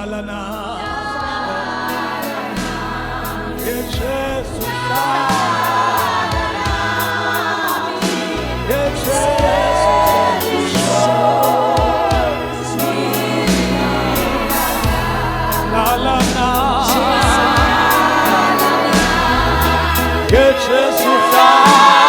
Hlala nami. Ye Jesu hlala. Ye Jesu hlala nami. Ye Jesu hlala nami.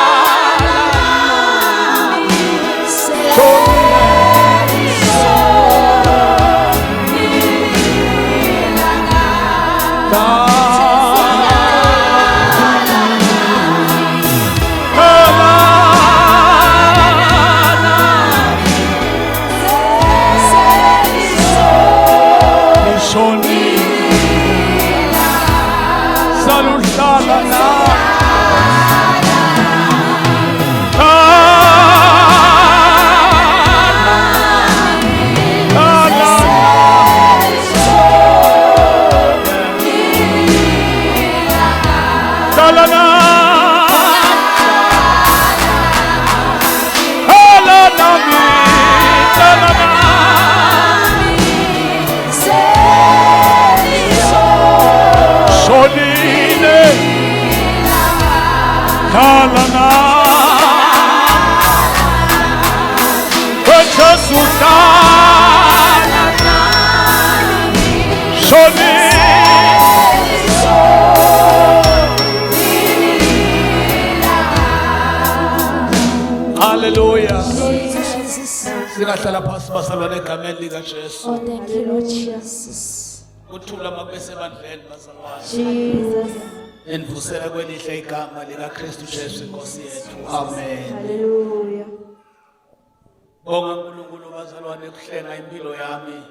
Saluhlala na Hlala Hlala nami, hlala nami. Sonine, hlala nami. Jesu hlala Sonine. Hallelujah. Jesus. Singahlala phansi bazalwane egameni likaJesu. Oh, thank you, Lord Jesus. Kuthula makube sebandleni bazalwane. Jesus. Enivusela kwelihle igama likaKristu Jesu inkosi yethu. Amen. Hallelujah. Bonga uNkulunkulu bazalwane kuhlenga impilo yami.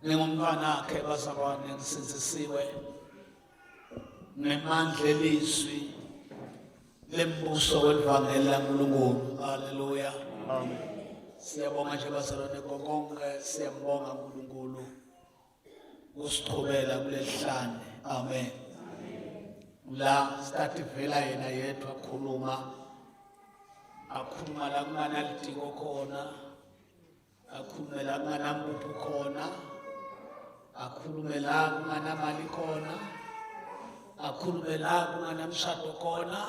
Ngingumntwana wakhe bazalwane ngisinzisiwe ngemandla elizwi lembuso welivangeli laNkulunkulu. Hallelujah. Amen. Siyabonga nje bazalwane konke siyambonga uNkulunkulu kusichubela kulelihlane. Amen. La start vela yena yedwa khuluma akhuluma la kunganalitiko khona akhulume la kunganampuphu khona akhulume la kunganamali khona akhulume la kunganamshado khona.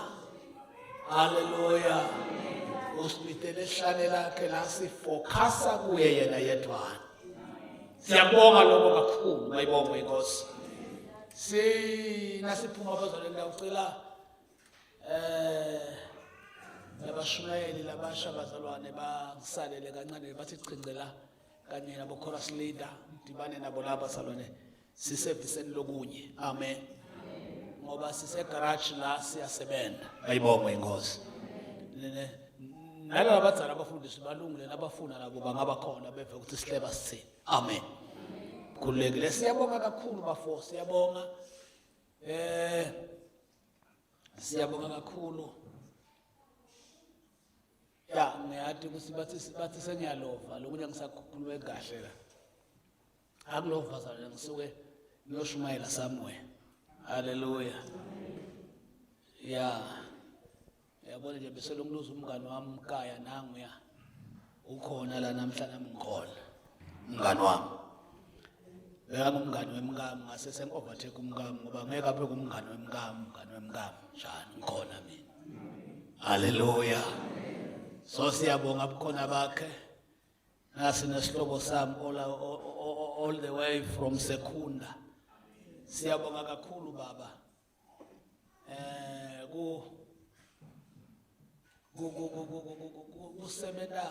Haleluya. Usibitele ehlane lakhe la sifokhasa kuye yena yedwana. Siyabonga lokho kakhulu, mayibongwe inkosi. Sinasiphuma bazalwane, ngiyacela labashumayeli labasha bazalwane bangisalele kancane bathi chincela kanye nabo chorus leader dibane nabo laba bazalwane siseviseni lokunye. Amen. Ngoba sise garage la siyasebenza. Ayibongwe inkosi. Nalaba abadzala abafundisi balungile nabafuna nabo bangaba khona beve ukuthi sihleba sithini. Amen. Khululekile. Siyabonga kakhulu bafo, siyabonga. Siyabonga kakhulu. Ya ngiyati ukuthi bathi sengiyalova lokunye ngisakhuluma kahle la. Akulova zalwane ngisuke ngiyoshumayela somewhere. Hallelujah. Ya. Yabona nje bese lokuluza umngani wami Mkaya nangu ya. Ukhona la namhla nami ngikhona. Umngani wami. Bekangumngani wemkami ngase sengi-overtake umkami ngoba ngeke abe kumngani wemkami, umngani wemkami njani ngikhona mina. Hallelujah. So siyabonga bukhona bakhe. Nasi nesihlobo sami all the way from Secunda. Siyabonga kakhulu baba. Ku ku ku ku ku ku ku ku kusebenza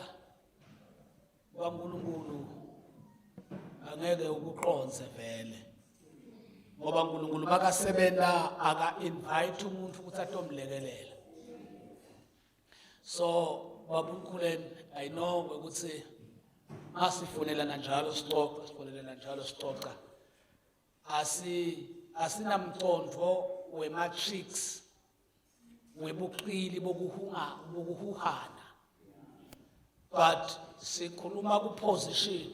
kwaNkulunkulu angeke ukuqonze vele. Ngoba uNkulunkulu makasebenza aka invite umuntu ukuthi atomlekelela. So babumkhuleni I know ukuthi masifonelana njalo sixoxa sifonelana njalo sixoxa asinamqondo wematrix webuqili bokuhunga bokuhuhana, but sikhuluma ku position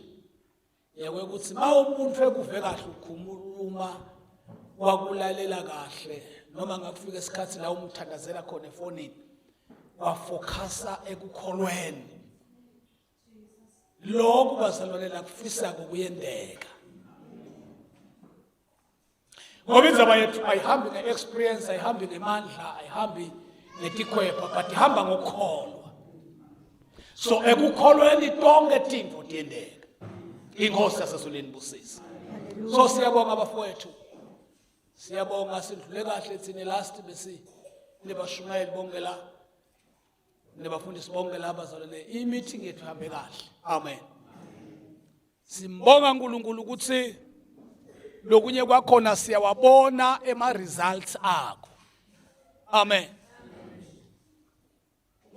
yeke ukuthi mawumuntu ekuve kahle ukhuluma wakulalela kahle noma ngakufika isikhathi la umthandazela khona efonini wafocasa ekukholweni lokhu bazalwane la kufisa ukuyendeka. Ngoba indzaba yethu ayihambi nge-experience, ayihambi ngemandla, ayihambi ngetikhwepha, but ihamba ngokukholwa. So ekukholweni tonke tintfo tiyenteka. Inkosi yasezulwini busise. So siyabonga bafowethu. Siyabonga sidlule kahle thina last besi nibashumayeli bonke la. Nibafundisi bonke la bazalwane. I-meeting yethu ihambe kahle. Amen. Simbonga uNkulunkulu ukuthi lokunye kwakhona siyawabona ema results akho. Amen.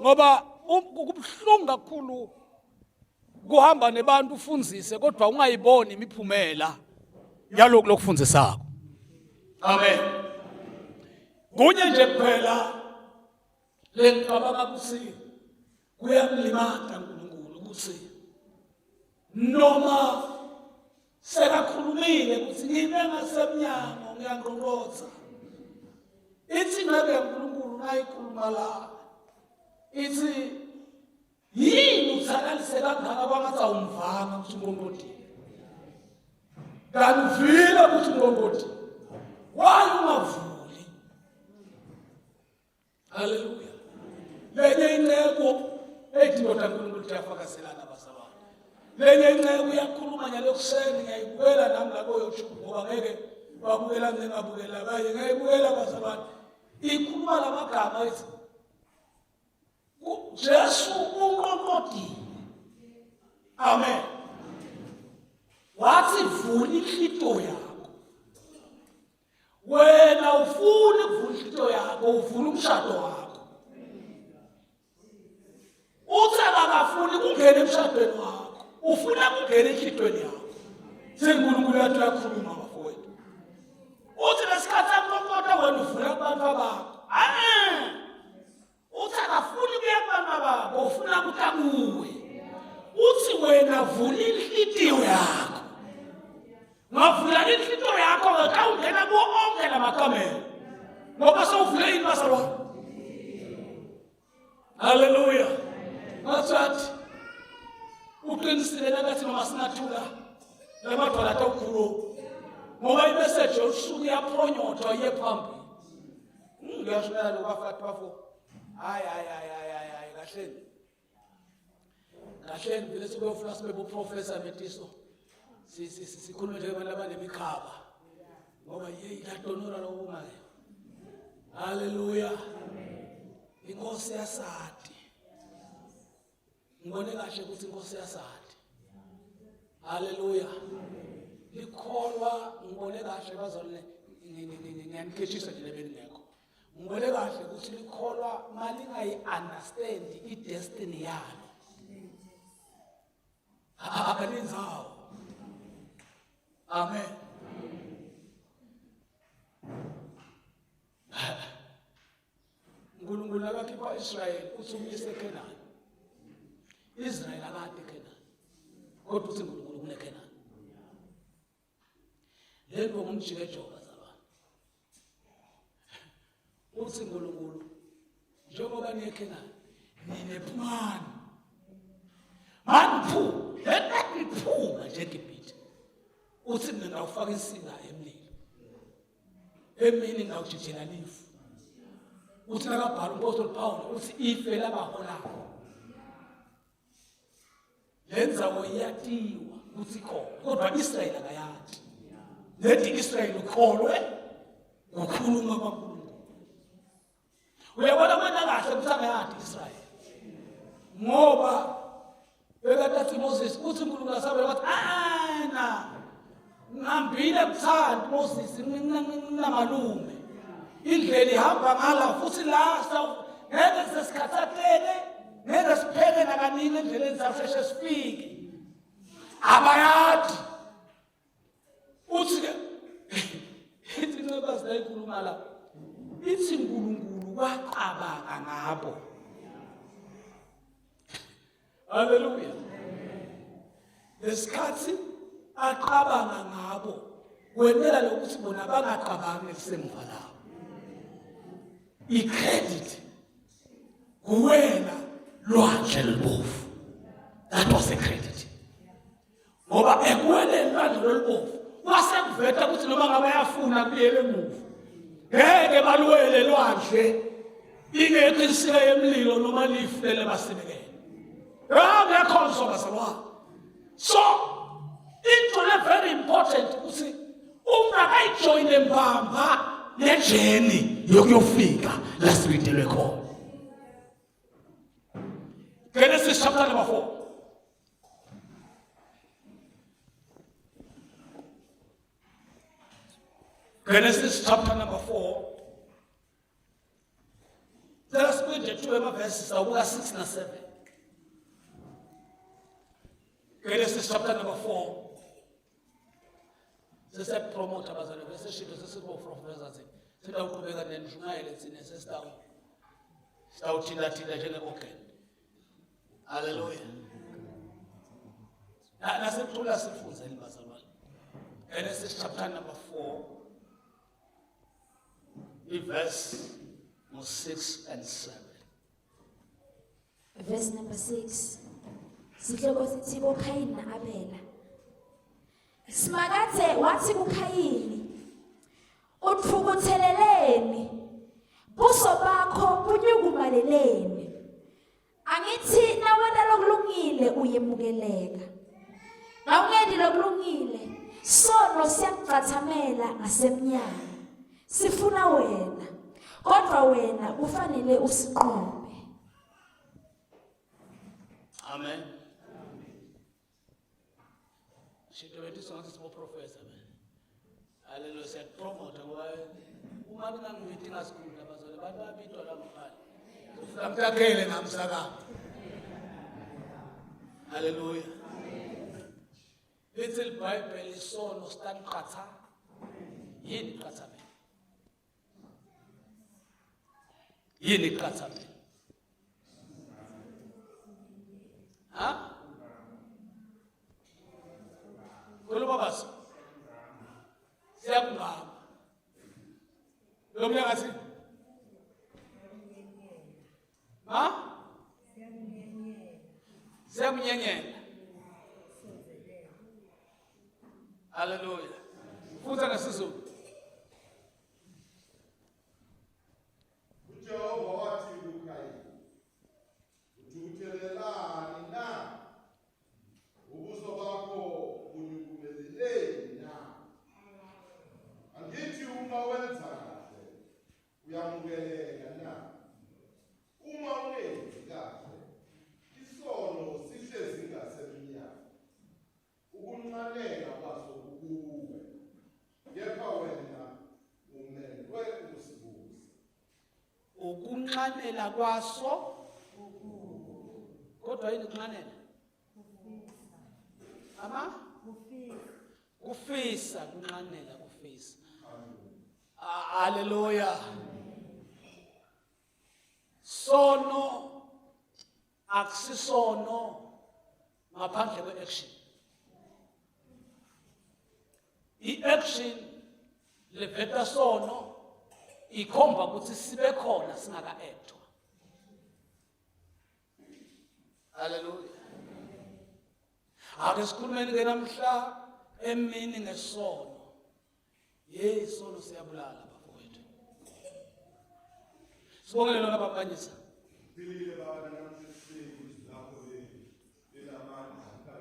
Ngoba um, kubuhlungu kakhulu kuhamba nebantu ufundzise kodwa ungayiboni imiphumela yaloku lokufundisako. Amen. Kunye nje kuphela lengicabanga ukuthi kuyamlimata uNkulunkulu ukuthi noma sekakhulumile ukuthi ngime ngasemnyango ngiyangqongqotha ithi ngabe uNkulunkulu nayikhuluma la ithi yini uthakalise kangaka kwangathi awumvanga ukuthi ungqongqodile kanti uvile ukuthi ungqongqodile why ungavuli Haleluya. Lenye inceku ethi ndoda uNkulunkulu iyafakazelana bazalwane. Lenye inceku iyakhuluma nyalokuseni ngiyayibukela nami la koYouTube ngoba ngeke babukela ngingabukela abanye ngiyayibukela bazalwane. Ikhuluma lamagama ethi Jesu unqonqodile. Amen. Wathi vula inhlito yakho. Wena ufuni ukuvula inhlitiyo yakho, uvula umshado wakho. Uthi akakafuni kungena emshadweni wakho, ufuna kungena enhlitiyweni yakho. SenguNkulunkulu yathi uyakhuluma bafowethu. Uthi lesikhathi akukokota wena uvula kubantu abakho. Ah! Uthi akafuni kuya kubantu abakho, ufuna ukuthi akuwe. Uthi wena vula inhlitiyo yakho. Ngavula inhlitiyo yakho ke xa ungena kuwo onke la makamelo. Ngoba sewuvule yini bazalwane? Haleluya. Ngathi uqinisile nakathi noma singathula lamadwala atawukhuluma. Ngoba imeseji yosuku iyaphonyothwa iye phambili. Ngiyashumayela lokafati bafo. Hayi hayi hayi hayi hayi hayi kahleni. Kahleni vele sikuyofuna sibe buprofessor Metiso. Sikhulume njengabantu abanemikhaba. Ngoba yeyi ladonora lokuma ke. Haleluya. Inkosi yasati. Ngibone kahle ukuthi inkosi yasati. Haleluya. Likholwa ngibone kahle bazalwane ngiyanikheshisa nje lebelingekho. Ngibone kahle ukuthi likholwa malingayi understand i destiny yalo. Abalenzawo. Amen. uNkulunkulu akakhipha Israel uthi umyise eKhenani. Israel akade eKhenani. Kodwa uthi uNkulunkulu kuneKhenani. Le nto ngumjikejoka zalwane. Uthi uNkulunkulu njengoba niye eKhenani nine phumani. Maniphu, leniphuma nje eGibhithe. Uthi mina ngawufaka insika emlilo. Emini ngawujijela lifu. Uthi nakabhala umpostoli Paul uthi ife labaholako. Le ndzawo iyatiwa ukuthi ikhona kodwa Israel akayati. Leti Israel ukholwe ngokhuluma kwaNkulunkulu. Uyabona kwenta kahle ukuthi angayati Israel. Ngoba bekatathi Moses uthi uNkulunkulu asabela wathi ana ngihambile kuthandi Moses nginamalume indlela ihamba ngala futhi la ngeke sesikhathatheke ngeke siphele nakanini endleleni sasheshe sifike abayadi uthi ke ithi incebazi layikhuluma la ithi uNkulunkulu wacabanga ngabo haleluya lesikhathi acabanga ngabo wentela lokuthi bona bangacabangi elisemva labo i-credit kuwena lwandle lolubovu that was a credit ngoba ekuweleni lwandle lolubovu kwase kuveta ukuthi noma ngabe ayafuna kubuyele emuva ngeke baluwele lwandle ingekho insika yemlilo noma lifu lele basibekele ngekho nso bazalwane. So into le very important ukuthi ungakayijoyine mbamba nejeni yokuyofika la silindelwe khona. Genesis chapter number 4. Genesis chapter number 4. Cela sibuye two emavesi sawubuka 6 na 7. Genesis chapter number 4. Sesiyakupromotha bazalwane bese shilo sesikubo-professors sitawuqhubeka nentshumayelo thina sesitawu sitawuthintathinta njenge-organ. Haleluya. Nasekuthula sifunzeni bazalwane. Genesis chapter number 4. Iverse ngo-6 and 7. Verse number 6. Sihloko sithi boKhayini naAbela. Simakathe wathi kuKhayini, "Uthukutheleleni? Buso bakho bunyukumaleleni? Angithi nawena lokulungile uyemukeleka. Nawungenti lokulungile, sono siyakucathamela ngasemnyango. Sifuna wena, kodwa wena kufanele usinqobe." Amen. Shinto wethu sonke sibo professor man. Haleluya siyakupromotha ngoba uma ningangibithi ngasikhulu abazali abantu babitwa la ngaphandle. Ufika mtakele namsaka. Haleluya. Lithi iBhayibheli isono sitanqatha. Yini qatha mina? Yini qatha mina? Ha? Khuluma basi. Siyakungama. Lo mnye ngathi Ha? Siyakunyenyela. Haleluya. Funza ngesizulu. UJehova wathi kuKhayini, uthukuthelelani na? Ubuso bakho bunyukumeleleni na? Angithi uma wenza kahle uyamukeleka na? Uma ungenzi kahle, isono sihlezi ngasemnyango. Ukunxanela kwaso kukuwe, kepha wena umelwe ukusibusa. Ukunxanela kwaso kodwa yini kunxanela? Ama? Kufisa, kunxanela kufisa. Haleluya. Sono akusisono ngaphandle kwe-action. I-action leveta sono ikhomba ukuthi sibe khona singaka-actwa. Haleluya. Ake sikhulumeni ke namhla emini ngesono. Hey isono siyabulala bafowethu. Sibongele lona babanyisa. Philile baba namhla ekuseni izwi lakho leli linamandla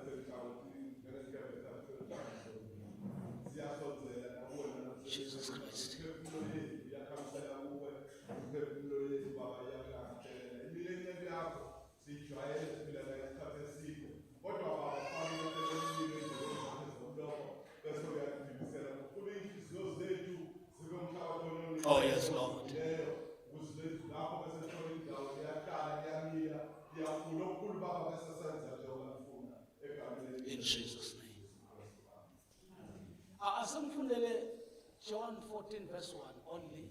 siyasondzela nakuwena namhla Jesus Christ. imiphefumulo yethu iyakhamisela kuwe imiphefumulo yethu baba iyakulangadelela imile inceku yakho siyijwayele siphila nayo isikhathi eside kodwa baba faka umlilo endleleni zakhe zomlomo bese uyakudibisela ufuna iy'nhliziyo zethu zibe umhlabathi Oh, yes, Lord. leyo ukuze lapho bese sithola indawo liyahlala liyamila liyakhula okukhulu baba bese senza njengoba nifuna egameni In Jesus name. Asengifundele John 14 verse 1 only.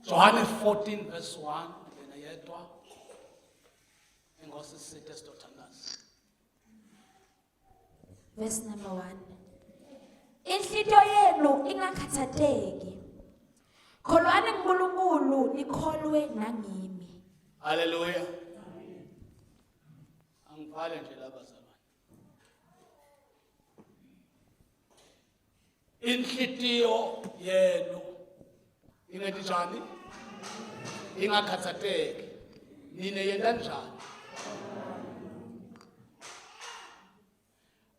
John 14 verse 1 yena yedwa. Inkosi sithe sidothandaza. Verse number 1. Inhlitiyo yenu ingakhathateki. Kholwani kuNkulunkulu nikholwe nangimi. Haleluya. Angivale nje la bazalwane. Inhlitiyo yenu ingenti njani? Ingakhathateki. Nine yenta njani?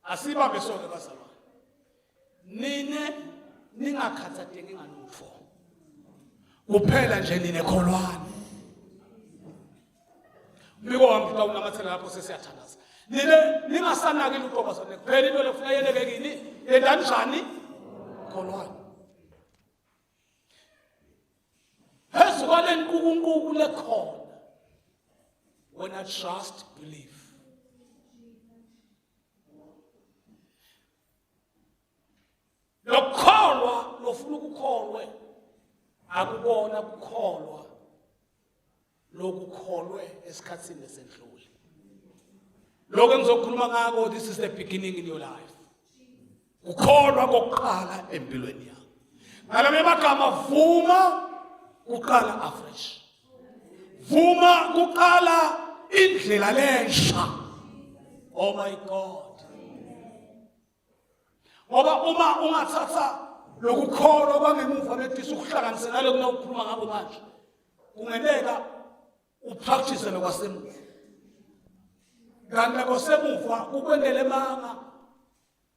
Asibambe sonke bazalwane. Nine ningakhathateki ngalutho. Kuphela nje nine kholwani. Umbiko wami utawunamathela lapho sesiyathandaza. Nine ningasanaki lutho bazalwane. Kuphela into lefuna yeneke kini yenta njani? Kholwani. Phezu kwale nkukunkuku lekhona. Wena trust believe. Lokukholwa lofuna ukukholwe akubona kukholwa lokukholwe esikhathini esendlule. Lokho engizokhuluma ngako, this is the beginning in your life. Kukholwa kokuqala empilweni yakho. Ngalame magama, vuma kuqala afresh. Vuma kuqala indlela lensha. Oh my God. Ngoba uma ungathatha lokukholwa kwangemuva bedisa ukuhlanganise nalokhu nawukhuluma ngabo manje, kungenteka upractice lokwasemuva. Kanti lokwasemuva kukwendele emanga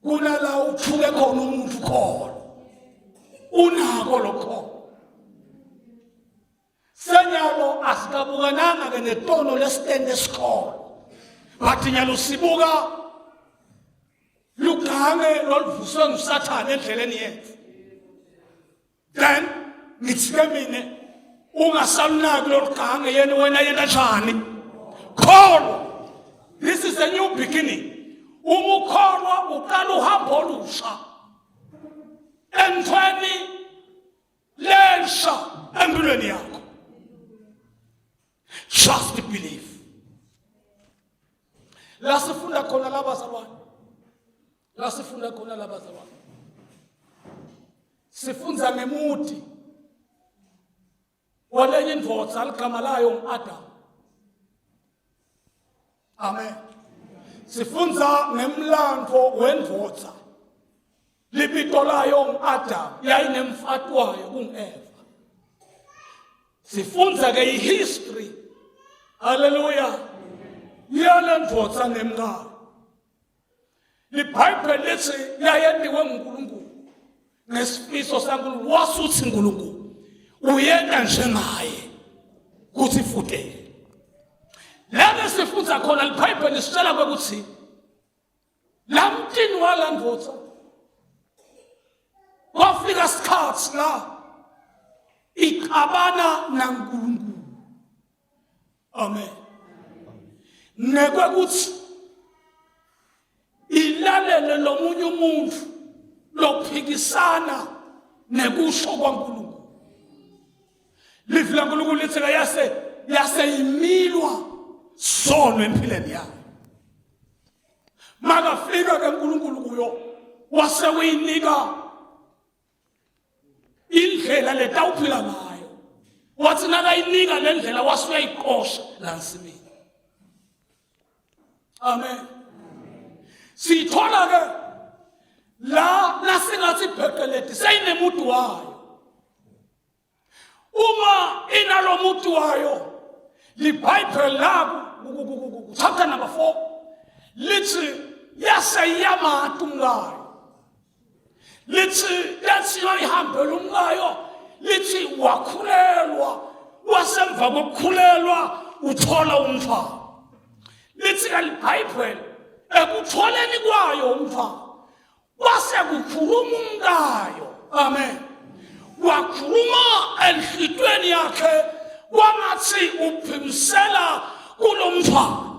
kunala uthuke khona umuntu khona. Unako lokho. Senyalo asikabukananga ke netono lesitende esikhona. But nyalo sibuka lugange loluvuswe nguSathane endleleni yethu. Then ngithi ke mina ungasalunaki lolugange yena wena yena njani? Kholwa. This is a new beginning. Uma ukholwa uqala uhambo olusha. Entweni lensha empilweni yakho. Just believe. La sifunda khona labazalwane. La sifunda khona labazalwane. Sifundza ngemuti walenye indvodza ligama layo ngu-Adamu. Amen. Sifundza ngemlandvo wendvodza libito layo ngu-Adamu, yayinemfati wayo kungu-Eva. Sifundza ke ihistory, haleluya, yale ndvodza nemkayo. LiBhayibheli lithi yayentiwe nguNkulunkulu ngesifiso saNkulunkulu, wasuthi uNkulunkulu uyenta njengaye kuthi ifutele. Lana sifundza khona liBhayibheli lisitshela kwekuthi lamtini walandvodza kwafika isikhathi la ixabana naNkulunkulu. Amen. Nekwekuthi ilalele lomunye umuntu lophikisana nekusho kwaNkulunkulu. Livi laNkulunkulu lithi yase yaseyimilwa sono empilweni yayo. Makafika ke uNkulunkulu kuyo wase uyinika indlela letawuphila ngayo. Wathi nakayinika le ndlela wase uyayiqosha la nsimini. Amen. Sithola ke la nasingathi pheqeleti seyinemudu wayo. Uma inalomuthi wayo, liBhayibheli la chapter number 4 lithi yase iyamata umkayo. Lithi yathi yoyihambela umkayo, lithi wakhulelwa, wasemva kokukhulelwa uthola umntwana. Lithi ke liBhayibheli ekutholeni kwayo umntwana kwase kukhuluma umkayo. Amen. Wakhuluma enhlitweni yakhe kwangathi uphimsela kulomntwana.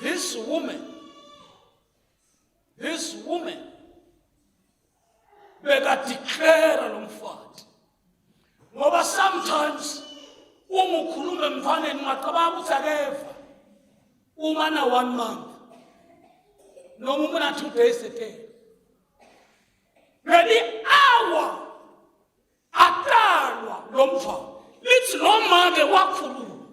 This woman, this woman bekadeclare lo mfati, ngoba sometimes uma ukhuluma emfaneni ungacabanga ukuthi akeva uma na 1 month noma uma na 2 days a day. Ngeli hour atalwa lo mfana, lithi lo make wakhuluma,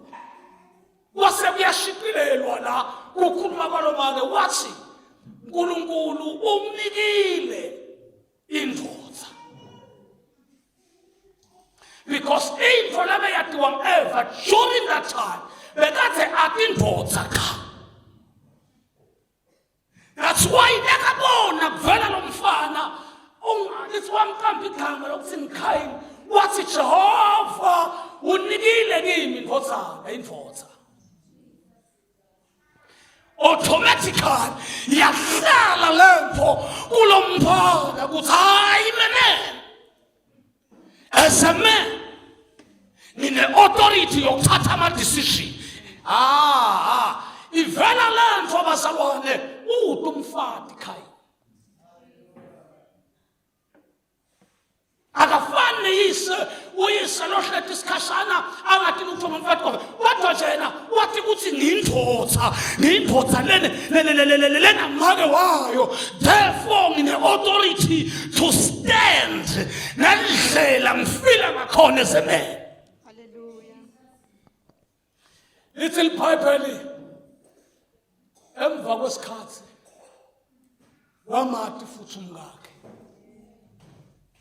kwase kuyashicilelwa la kukhuluma kwalomake wathi uNkulunkulu umnikile indvodza because into labeyatiwa ngu-Eva during that time bekathe akindvodza cha. That's why nakabona kuvela lo mfana lithi wamqamba igama lokuthi ngikhayini wathi Jehova unikile kimi indvodzana indvodza automatically yahlala lento kulomfana ukuthi hayi mene as a man ngine-authority yokuthatha ama-decision. Ah, ivela le nto bazalwane ude umfati khaya akafani neyise uyise lohleta isikhashana angathi lutho ngomfati kwakhe kodwa nje yena wathi ukuthi ngiyindvodza ngiyindvodza lenamake wayo therefore ngine-authority to stand ngendlela ngifila ngakhona ezemele. Lithi libhayibheli emva kwesikhathi wamati futhi umkakhe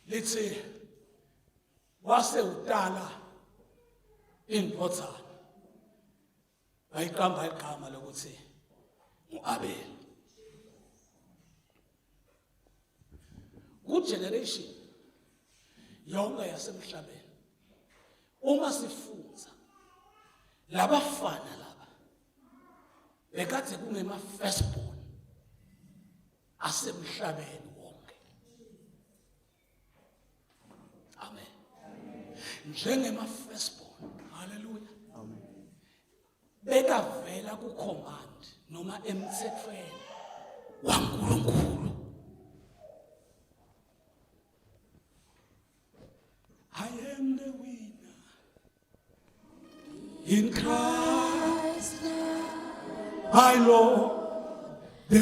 lithi wase utala indvodzana wayiqamba igama lokuthi uAbel. Ku generation yonke yasemhlabeni uma sifunza labafana laba bekade kungema firstborn asemhlabeni wonke. Amen. Njengema firstborn, haleluya, amen, bekavela ku command noma emthethweni waNkulunkulu. I am the winner in Christ, my Lord. The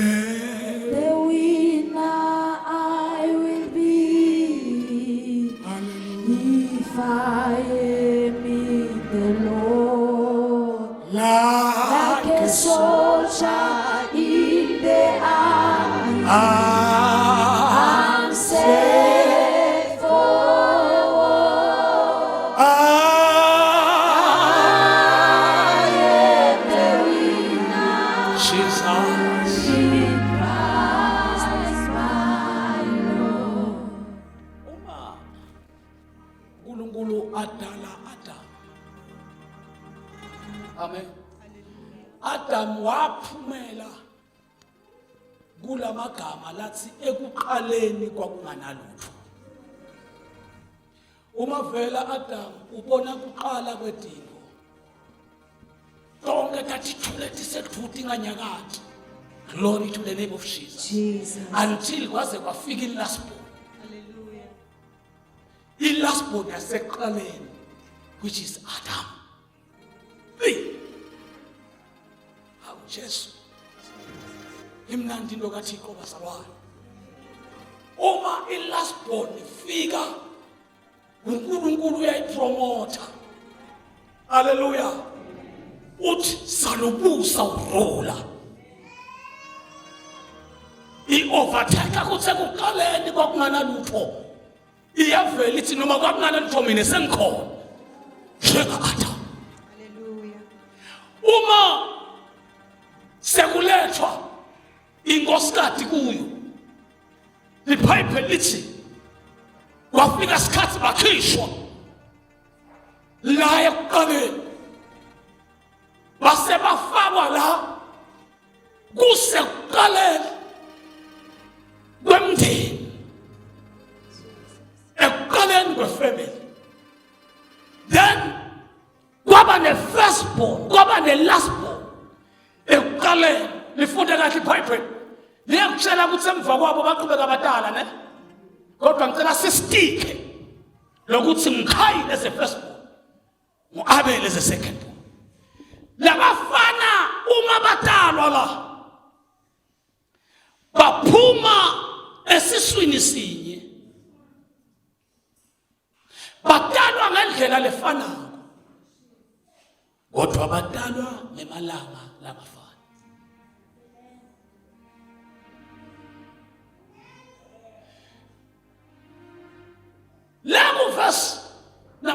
winner I will be. Hallelujah. If I am in the Lord. Like Like a soldier in the army. Ah, I'm set for war. ah, I am the winner Jesus. in Christ my Lord. Uma uNkulunkulu adala Adam. Amen. Adam waphumela kulamagama lathi ekuqaleni kwakunganalutho. Uma vela Adam ubona kuqala kwedingo. Tonke tathithule tisethuti inganyakathi. Glory to the name of Jesus. Jesus. Until kwaze kwafika i-last born. I-last born yasekuqaleni which is Adam. Hey. Hawu Jesu. Imnandi into kaThixo bazalwane. Uma i-last born ifika uNkulunkulu uyayipromotha. Haleluya. Uthi salubusa urula. I-overtake kuthi ekuqaleni kwakunganalutho. Iyavela ithi noma kwakunganalutho mina sengikhona. Njenga-Adam. Uma sekulethwa inkosikadi kuyo iBhayibheli lithi kwafika isikhathi bakhishwa la ekuqaleni base bafakwa la kusekuqaleni kwemndeni ekuqaleni kwefamily then kwaba ne-first born kwaba ne-last born ekuqaleni. Lifunde kahle iBhayibheli liyakutshela ukuthi emva kwabo baqhubeka abatala ne kodwa ngicela sistike lokuthi ngikhayini as a first born ngu-Abel as a second born. Labafana uma batalwa la baphuma esiswini sinye batalwa ngendlela lefanako kodwa batalwa ngemalanga langafani.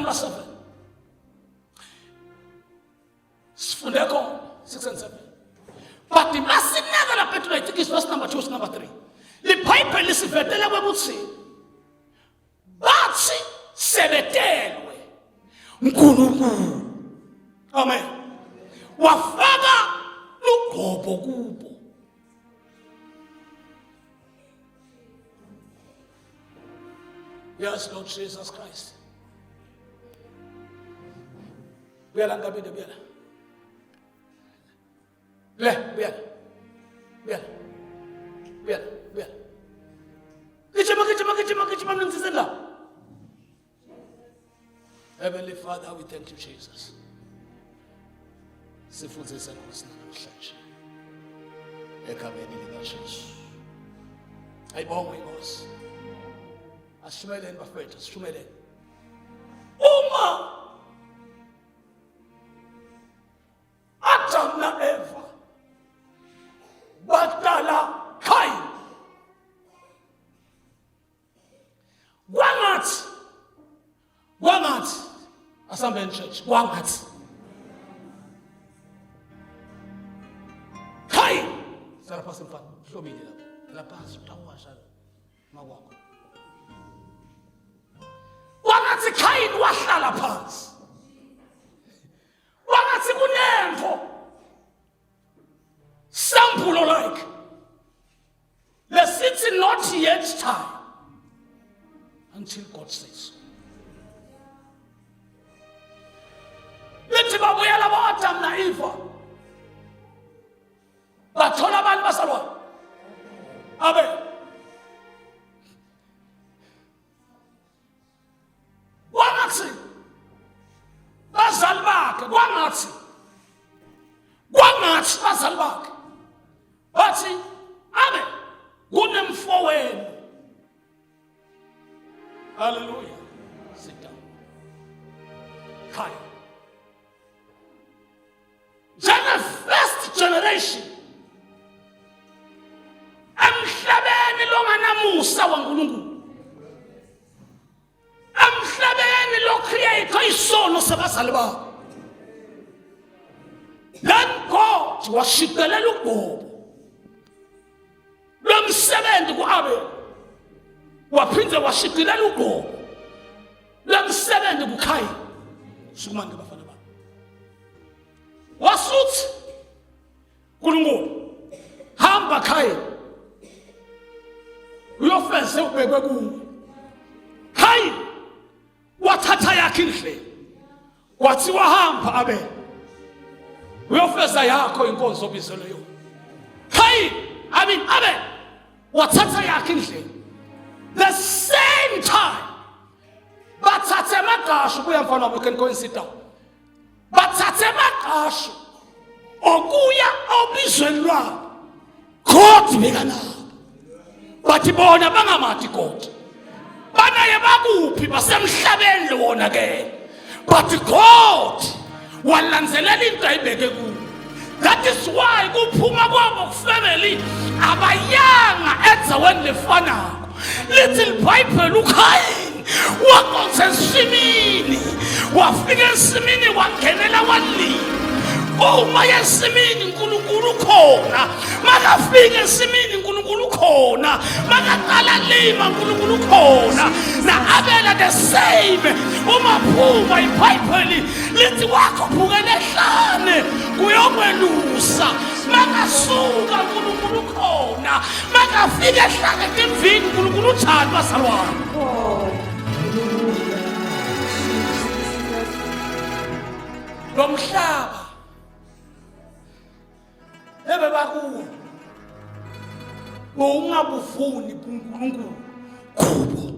number 7 sifunde khona 6 and 7 but masinaka lapha ethu I think is verse number 2 number 3 libhayibheli lisivetele kwekuthi bathi sebetelwe uNkulunkulu amen wafaka lugobo kubo Yes, Lord Jesus Christ. Buyela Nkabinde, buyela. Le, buyela. Buyela. Buyela, buyela. Gijima, gijima, gijima, gijima mlungiseni la. Heavenly Father, we thank you Jesus. Sifundise Nkosi namhlanje. Egameni likaJesu. Ayibongwe inkosi. Asishumeleni bafethu, asishumeleni. Uma Adam na Eva badala Cain. Kwangathi kwangathi asambeni church kwangathi Cain sala phansi mfana hlomile lapha lapha phansi utawasha makwakho Kwangathi Cain wahlala phansi Kwangathi kunento sambulo like lesithi not yet time until God says so. Lithi babuyela bo-Adam na-Eva bathola abantu basalwana abe Kwangathi bazali bakhe kwangathi kwangathi bazali bakhe bathi abe kunemfowenu. Hallelujah. Sit down. Khaya. Njenge first generation emhlabeni longanamusa waNkulunkulu emhlabeni lo create isono sabazali babo then God washicelela ugobo lomsebenzi ku-Abel waphinde washicelela ugobo lomsebenzi kuKhayini sukumani ke bafana bami wasuthi uNkulunkulu hamba Khayini uyofeze ubekwe kuwe Khayini wathatha yakhe indlela wathi wahamba Abel uyofeza yakho inkonzo obizelwe yona Khayini I mean Abel wathatha yakhe indlela the same time bathathe amagqashu kuya mfana wami you can go and sit down bathathe amagqashu okuya obizweni lwabo God bekanabo bathi bona bangamati God banaye bakuphi basemhlabeni wona ke but God walandzelela into ayibeke kuwo that is why kuphuma kwabo kufamily abayanga endzaweni lefanako lithi libhayibheli ukhayini waqonsa ensimini wafika ensimini wangenela walima uma ensimini uNkulunkulu ukhona makafika ensimini uNkulunkulu ukhona makaqala lima uNkulunkulu ukhona na-Abela the same uma phuma iBhayibheli lithi wakhuphukela ehlane kuyokwelusa makasuka uNkulunkulu ukhona makafika ehlane emvini uNkulunkulu uthando bazalwane lo mhlaba ebebakuwo bowungabufuni kuNkulunkulu kubo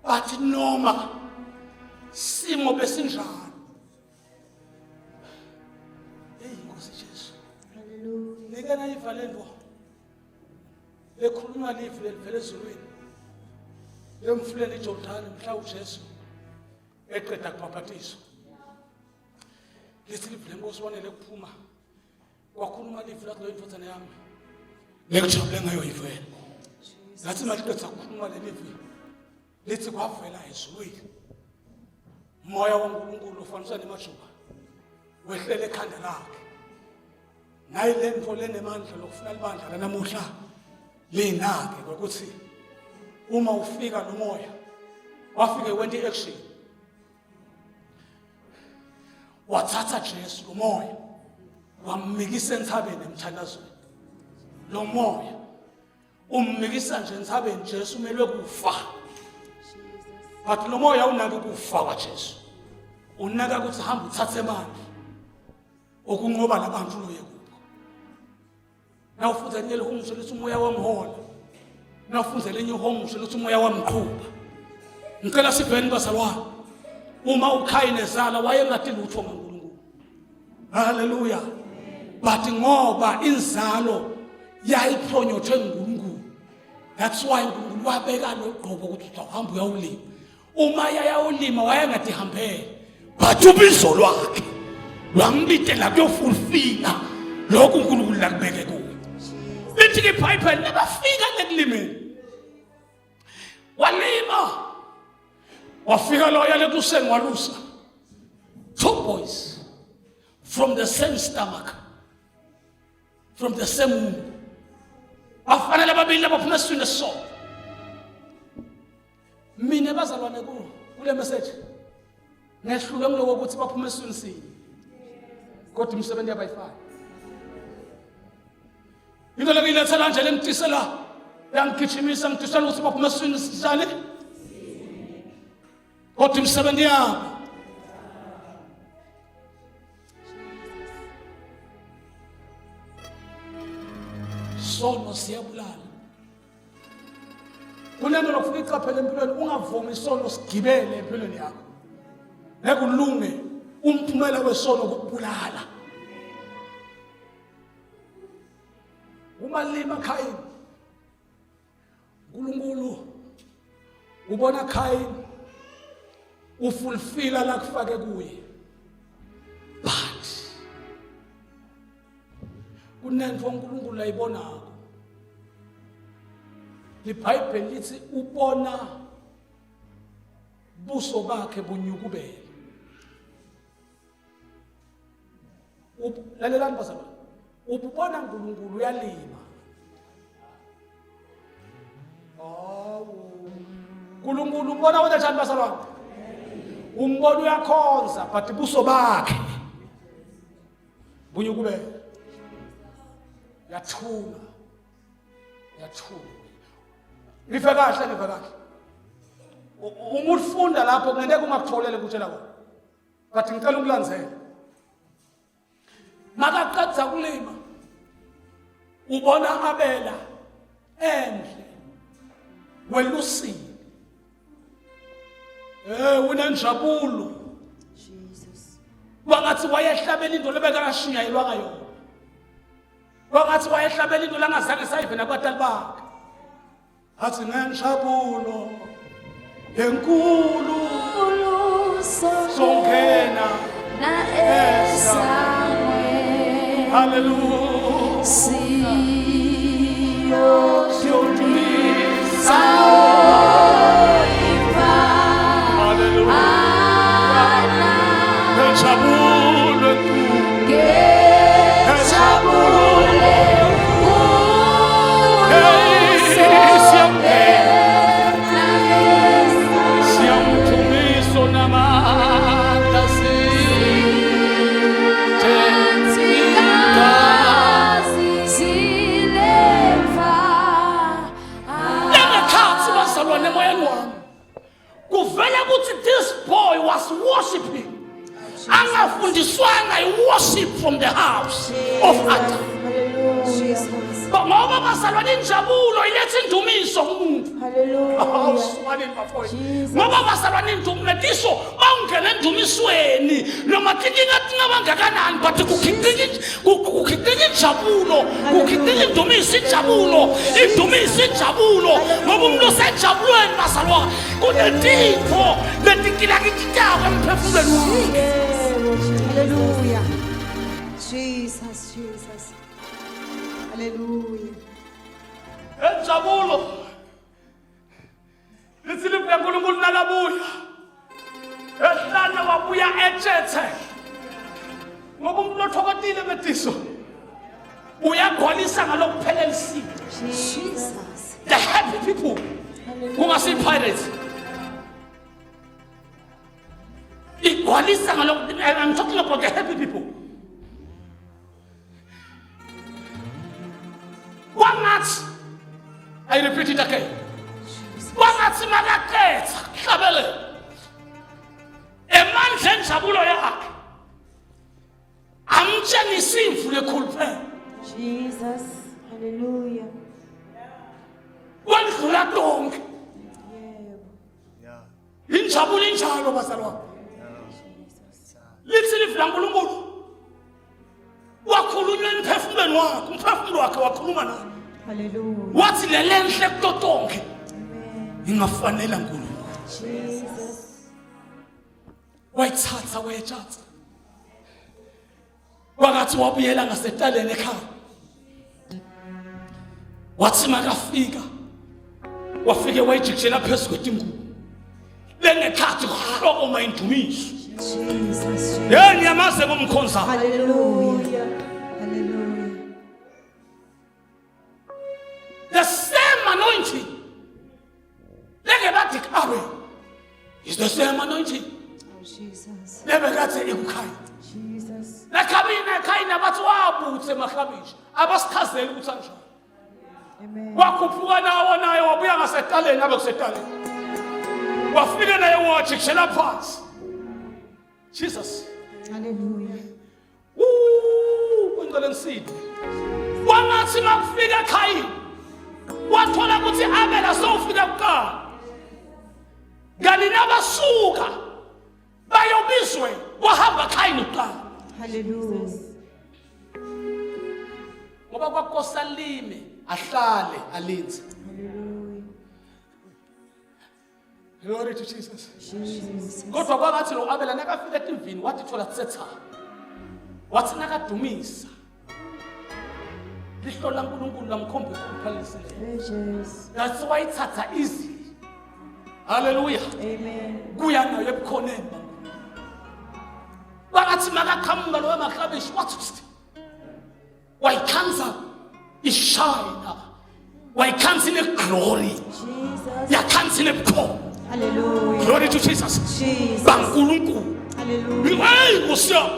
bathi noma simo besinjalo hey Nkosi Jesu Hallelujah. Nike nayiva le nto lekhulunywa livi lelivela ezulwini lemfuleni iJordani mhla uJesu eqeda kubhabhatiswa lithi livi lenkosi wanele kuphuma wakhuluma livi lathi loyo indodana yami ngekujabule ngayo yivele ngathi maliqeda kukhuluma lelivi Lithi kwavela ezulwini moya waNkulunkulu ofaniswa nemajuba wehlele ekhanda lakhe. Nayi le nto lenemandla lokufuna libandla lanamuhla linake ukuthi uma ufika lo moya wafike went i-action, wathatha Jesu lo moya wammikisa entsabeni emthandazweni. Lo moya ummikisa nje entsabeni, Jesu umelwe kufa, but lo moya unaka ukufa kwaJesu, unaka ukuthi hamba uthathe amandla okunqoba labantu loye kubo. Nawufunza elinye lihumusho lithi umoya wamhola, nawufunza elinye ihumusho lithi umoya wamqhuba. Ngicela siveni bazalwane, uma uKhayini ezala wayengati lutho ngaNkulunkulu. Haleluya. But ngoba inzalo yayiphonyothwe nguNkulunkulu, that's why uNkulunkulu wabeka lo gqobo ukuthi uzawuhamba uyawulima. Uma yayawulima wayengadihambele, but ubizo lwakhe lwambitela kuyofulfila lokhu uNkulunkulu lakubeke kuye. Lithi ke iBhayibheli nabafika ekulimeni, walima wafika loya lekuseni walusa two boys from the same stomach, from the same womb. Bafanele ababili abaphuma esiswini esisodwa. Mina bazalwane kule message ngehlulwe ngiloko ukuthi baphuma esiswini sinye kodwa imisebenzi yabayifani. Into lekuyilethela nje lengitisela yangigijimisa ngitisela ukuthi baphuma esiswini sisale kodwa imisebenzi yabo. Sono siyabulala. Kunento lokufuna iqaphele empilweni, ungavumi isono sigibele empilweni yakho. Ngeke ulunge, umphumela wesono ukubulala. Uma lima Khayini, uNkulunkulu ubona Khayini ufulfila la kufake kuye, but kunento uNkulunkulu ayibonako. LiBhayibheli lithi ubona buso bakhe bunyukubele. Lalelani bazalwane, ububona uNkulunkulu uyalima. Hawu, uNkulunkulu ubona wena njani bazalwane? Umbona uyakhonza, but buso bakhe bunyukubele. Yathula, yathula. Ngive kahle, ngive kahle. Uma ufunda lapho kungenteka ungakutholele kutshela kona, but ngicela ukulandzela. Makaqedza kulima ubona Abela endle welusile, unenjabulo. Jesus. Wangathi wayehlabela into lebekakashunyayelwanga yona, wangathi wayehlabela into langazange sayive nabatali bakhe. Athi ngenjabulo enkulu songena na esangweni. Haleluya. Siyodumisa. Siyodumisa. Haleluya. Ngenjabulo enkulu. Ngejabule. Hey, siyamngena, siyamthumisa namandla Lengekhathi bazalwane emoyeni wami kuvela ukuthi this boy was worshiping angafundiswanga i-worship from the house of Adam. Ngoba bazalwane injabulo iletha indumiso kumuntu. Awuswaneni bafowethu. Ngoba bazalwane indumiso bawungena endumisweni noma tinkinga tingabangakanani, but kukhiqika injabulo, kukhiqika indumiso, injabulo, indumiso, injabulo. Ngoba umuntu osejabulweni bazalwane kunetipho letikilakititako emphefumulweni wakhe. Hallelujah. Jesus, Jesus. Hallelujah. Enjabulo Lithi livi laNkulunkulu nalabuya. Ehlane wabuya etshethe. Ngoba umuntu othokotile betiso. Uyagcwalisa ngalokuphelelisiwe. Jesus. The happy people. Kungasi pirates. Igcwalisa ngalokhu I'm talking about the happy people. Kwangathi I repeat it again. Kwangathi makaqetha kuhlabele. Emandla enjabulo yakhe. Amtshengisa imvu lekhuluphele. Jesus. Hallelujah. Kwendlula tonke. Yebo. Injabulo injalo bazalwane. Lithi livi laNkulunkulu. Wakhulunywa emphefumulweni wakhe, umphefumulo wakhe wakhuluma naye. Hallelujah. Wathi lelenhle kuto tonke Amen. ingafanela uNkulunkulu. Jesus. Wayithatha wayetshatha. Wakathi wabuyela ngasetaleni ekhaya. Wathi makafika wafike wayijikijela phezu kwetingubo. Lengekhathi kuhlokoma indumiso. Jesus. Hey ngiyamazi ngumkhonza. Hallelujah. Hallelujah. The same anointing. Lenge bathi abe is the same anointing. Oh Jesus. Lebekathe ikukhaya. Jesus. Nakhabina ekhayina bathi wabuthe emaklabishi. Abasichazeli ukuthi anjani. Amen. Wakhuphuka nawo naye wabuya ngasetaleni abe kusetaleni. Wafika naye wajikishela phansi. Jesus. Hallelujah. Woo, ngicela ngiside. Kwangathi makufika ekhayini wathola ukuthi Abela sowufika kuqala. Kanti nabasuka bayobizwe wahamba Khayini kuqala. Hallelujah. Ngoba kwakosa lime ahlale alinze. Hallelujah. Glory to Jesus. Jesus. Kodwa kwakathi lo Abela nakafika etimvini wathi thola tsetsa. Wathi nakadumisa. Lihlo laNkulunkulu lamkhomba ukuphalisile. Jesus. That's why ithatha easy. Hallelujah. Amen. Kuya nayo ebukhoneni baNkulunkulu. Kwakathi makaqhamuka loyo maklabishi wathi pst. Wayikhanza ishine. Wayikhanza ine glory. Jesus. Yakhanza ine bukhona. Hallelujah. Glory to Jesus. Jesus. BaNkulunkulu. Hallelujah. Hey Nkosi yami,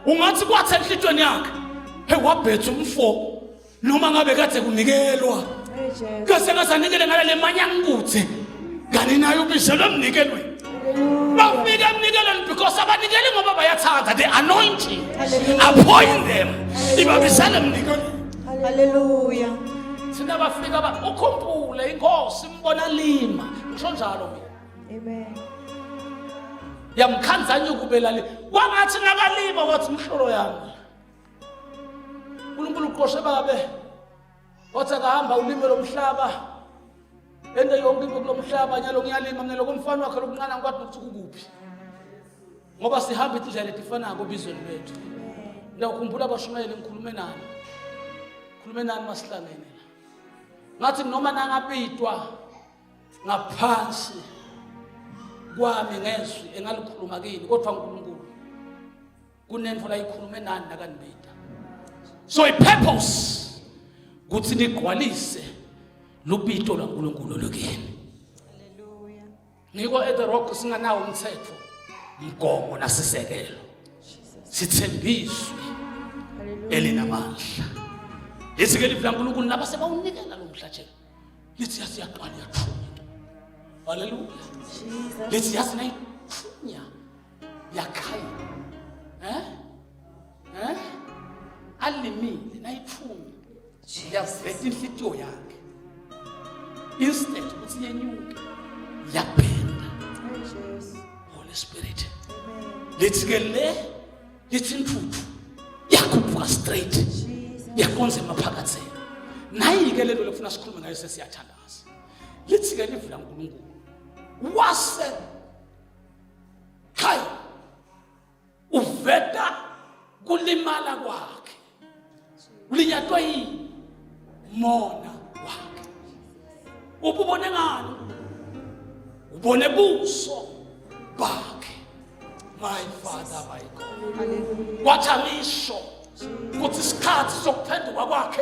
ungathi kwathi enhlitweni yakhe hey wabhetha umfo noma ngabe kade kunikelwa Hey Jesus. kase ngasanikele ngale manyanguthe kani naye ubizelwe emnikelweni Hallelujah. bafika emnikelweni because abanikeli ngoba bayathanda the anointing Hallelujah. appoint them ibabizele emnikelweni Hallelujah. thina bafika ba ukhumbule inkosi imbona lima ngisho njalo mina Amen. yamkhanza nyukubela le kwangathi nakalima wathi umhlolo yami uNkulunkulu uqoshe babe wathi akahamba ulime lomhlaba ente yonke into kulomhlaba nyalo ngiyalima mina lokumfana wakhe lokuncane angikwazi nokuthi kukuphi ngoba sihamba indlela etifanako obizweni lwethu ngiyakhumbula abashumayeli ngikhulume nani khulume nani masihlangene la ngathi noma nangabidwa ngaphansi kwami ngezwi engalikhuluma kini kodwa uNkulunkulu kunento la ikhulume nani nakanibida so i purpose ukuthi nigcwalise lubito lwaNkulunkulu lokini Hallelujah. ngiko at the rock singanawo umthetho mgomo nasisekelo sithembiswe Hallelujah. elinamandla lithi ke livi laNkulunkulu laba sebawunikela lo mhlatshelo lithi yazi yaqala yathunya haleluya Jesus. lithi yazi nayithunya yakhaya eh eh alimile nayithunya yaveta inhlitiyo yakhe instead ukuthi yenyuke yabhenda Hey Jesus. Holy Spirit Amen. lithi ke le lithi intuthu yakhuphuka straight Jesus. yaqonza emaphakatheni nayi-ke lento lekufuna sikhulume ngayo sesiyathandaza lithi-ke livi laNkulunkulu wase khaya uveta kulimala kwakhe ulinyatwa yini mona wakhe ububone ngani Ubone buso bakhe. My Father, my God. Hallelujah. Wathi angisho ukuthi isikhathi sokuphenduka kwakhe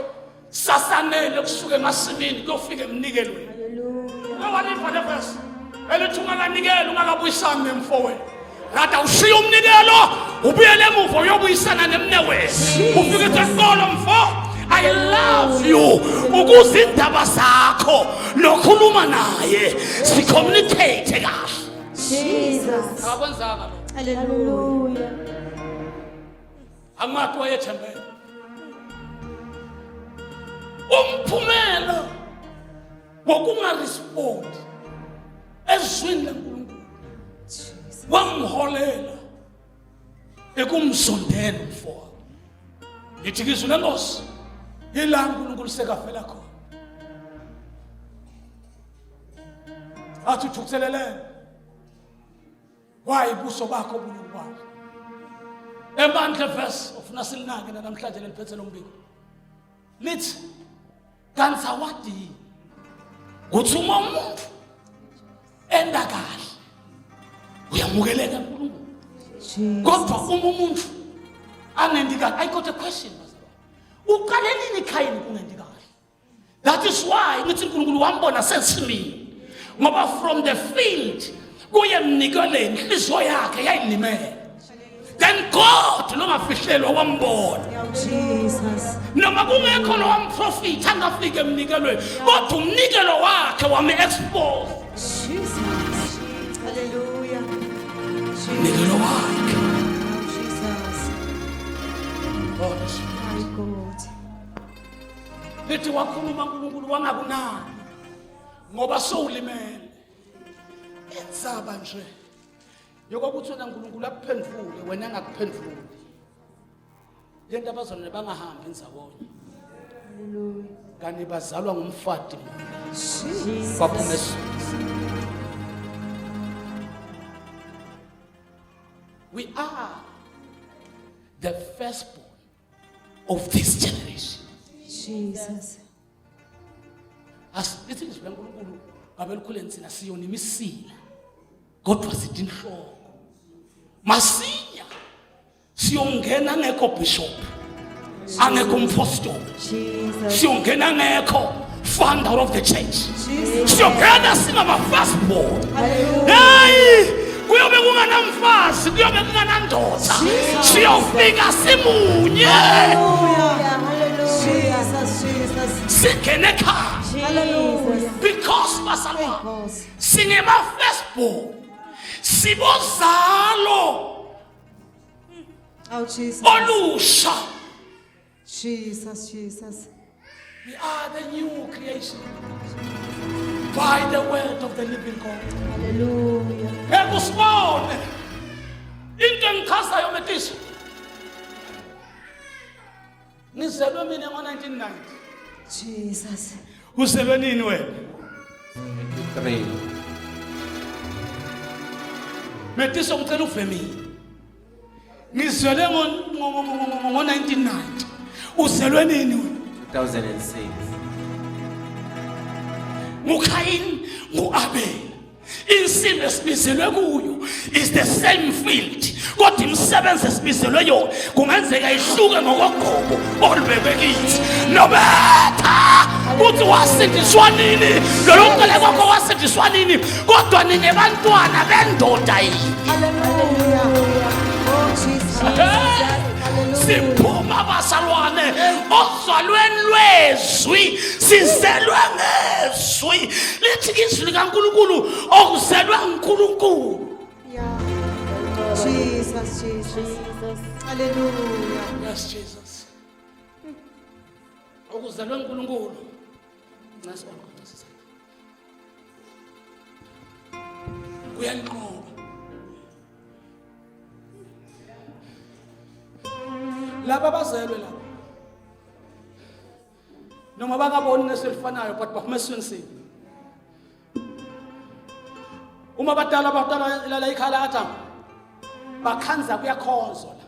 sasanele kusuka emasimini kuyofika emnikelweni. Ungawaliva le verse elithi ungakanikeli ungakabuyisani nemfowenu. Rada ushiye umnikelo ubuyele emuva uyobuyisana nemnewenu. Ufike uthi eqolo mfo I love you ukuze indaba zakho nokhuluma naye sicommunicate kahle. Jesus. Akwenzanga lokho. Hallelujah. Hallelujah. Angathi wayethembele. Umphumela wokungarespondi ezwini laNkulunkulu wamholela ekumzondeni umfowabo. Lithi izwi lenkosi ila uNkulunkulu sekafela khona. Athi uthukuthelelene Why buso bakho bulungwane? Emandla verse ofuna silinake namhlanje leliphethe lombiko. Lithi kanti awadi kuthi uma umuntu enda kahle uyamukeleka uNkulunkulu. Kodwa uma umuntu angendi kahle, I got a question bazalwane. Uqale nini Khayini kungendi kahle? That is why ngithi uNkulunkulu wambona sensimini. Ngoba from the field kuye mnikeleni inhliziyo yakhe yayilimele. Then God longafihlelwa wambona. Jesus. Noma kungekho lo wamprofitha angafika emnikelweni kodwa umnikelo wakhe wame expose. Jesus. Hallelujah. Umnikelo wakhe. Jesus. God. My God. Lithi wakhuluma uNkulunkulu wangakunani ngoba sowulimele. Indzaba nje yokuthi wena uNkulunkulu akuphendvule wena angakuphendvuli. Lento abazalwane bangahambi ndzawonye. Kani bazalwa ngumfati munye. Baphuma esizweni. We are the firstborn of this generation. Jesus. As lithi izwi laNkulunkulu ngabe likhuleni thina siyona imisila kodwa sithi inhloko. Masinya siyongena ngekho bishop angekho umpostoli Jesus. siyongena ngekho founder of the church Jesus. siyongena singama firstborn Hallelujah. hey kuyobe kunganamfazi kuyobe kunganandoda siyofika simunye Hallelujah. Jesus. Jesus. singene ekhaya Hallelujah. because bazalwane Nkosi. singema firstborn sibozalo Oh Jesus. olusha Jesus, Jesus. We are the new creation by the word of the living God. Hallelujah. Ngeke usibone into engichazayo Metisha. Ngizelwe mina ngo-1990. Jesus. Uzelwe nini wena? 3. Metiso ngicela uve mina. Ngizelwe ngo-1990. Uzelwe nini wena? 2006. nguKayin nguAbel insimbi esibizelwe kuyo is the same field kodwa imisebenzi esibizelwe yona kungenzeka ihluke ngokogobo olubekwe kithi nobetha uthi wasindiswa nini lolo cele kwakho wasindiswa nini kodwa ningebantwana bendoda yini Hallelujah. Oh Jesus. Siphuma bazalwane ozalweni lwezwi sizelwe ngezwi lithi izwi likaNkulunkulu okuzelwe nguNkulunkulu. Yeah. Jesus, Jesus. Hallelujah. Yes Jesus. Okuzelwe nguNkulunkulu. Nxesi onke Uyanqoba. Laba bazelwe laba. Noma bangaboni ngeso elifanayo but baphuma esiswini sinye. Uma abadala abadala lala ikhala Adam bakhanza kuyakhonzwa la.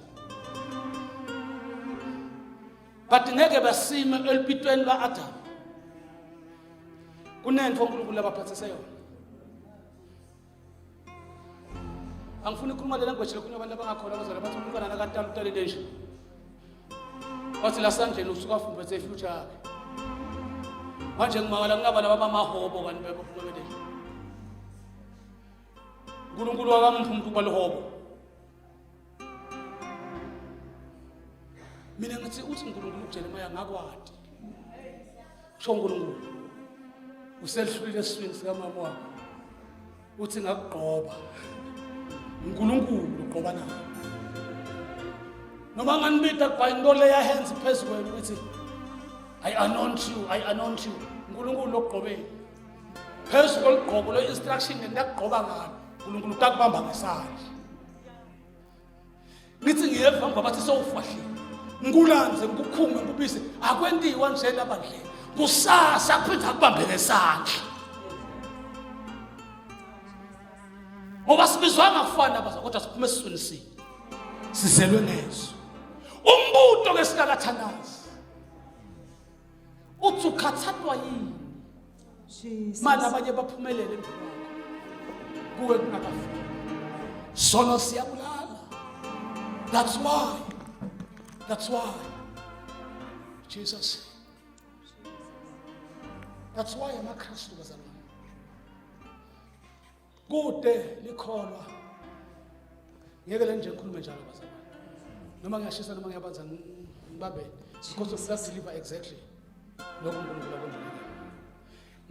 But ngeke basime elupitweni lwa-Adam. Kunento uNkulunkulu abaphathise yona. Angifuni ukukhuluma le language lokhuluma abantu abangakholwa abazalwane bathi umntwana nakatala utalile nje. Wathi la sandleni usuka afumbethe ifuture yakhe. Manje ngimangala kunaba laba bamahobo kanti bebaphumelele. uNkulunkulu wakamupha umuntu ukuba lihobo. Mina ngithi uthi uNkulunkulu uJeremiah ngakwati. Kusho uNkulunkulu. Usehlulile esiswini sikamama wakho. Uthi ngakugqoba. uNkulunkulu ugqoba nawe. Noma nganibida kubhayi into leya hands phezu kwenu ukuthi I anoint you, I anoint you. uNkulunkulu lokugqobeni. Phezu kolugqobo lo instruction ngiyakugqoba ngalo. uNkulunkulu utakubamba ngesandla. Ngithi ngiyeva ngoba bathi sowufahlile. Ngikulanze ngikukhume ngikubise akwentiwa nje labandleni. Kusasa kuphinda akubambe ngesandla. Ngoba sibizwanga kufana baza kodwa siphuma esiswini sinye. Sizelwe ngezwi. Umbuto ke sikakathanazi. Uthi ukhathathwa yini? Jesus. Manje abanye baphumelele emva kwakho. Kuwe kungakafiki. Sono siyabulala. That's why. That's why. Jesus. That's why amaKristu bazalwane. Kude likholwa. Ngeke le nje ngikhulume njalo bazalwane. Noma ngiyashisa noma ngiyabanza ngibambe because of that deliver exactly lokho uNkulunkulu akwembulile.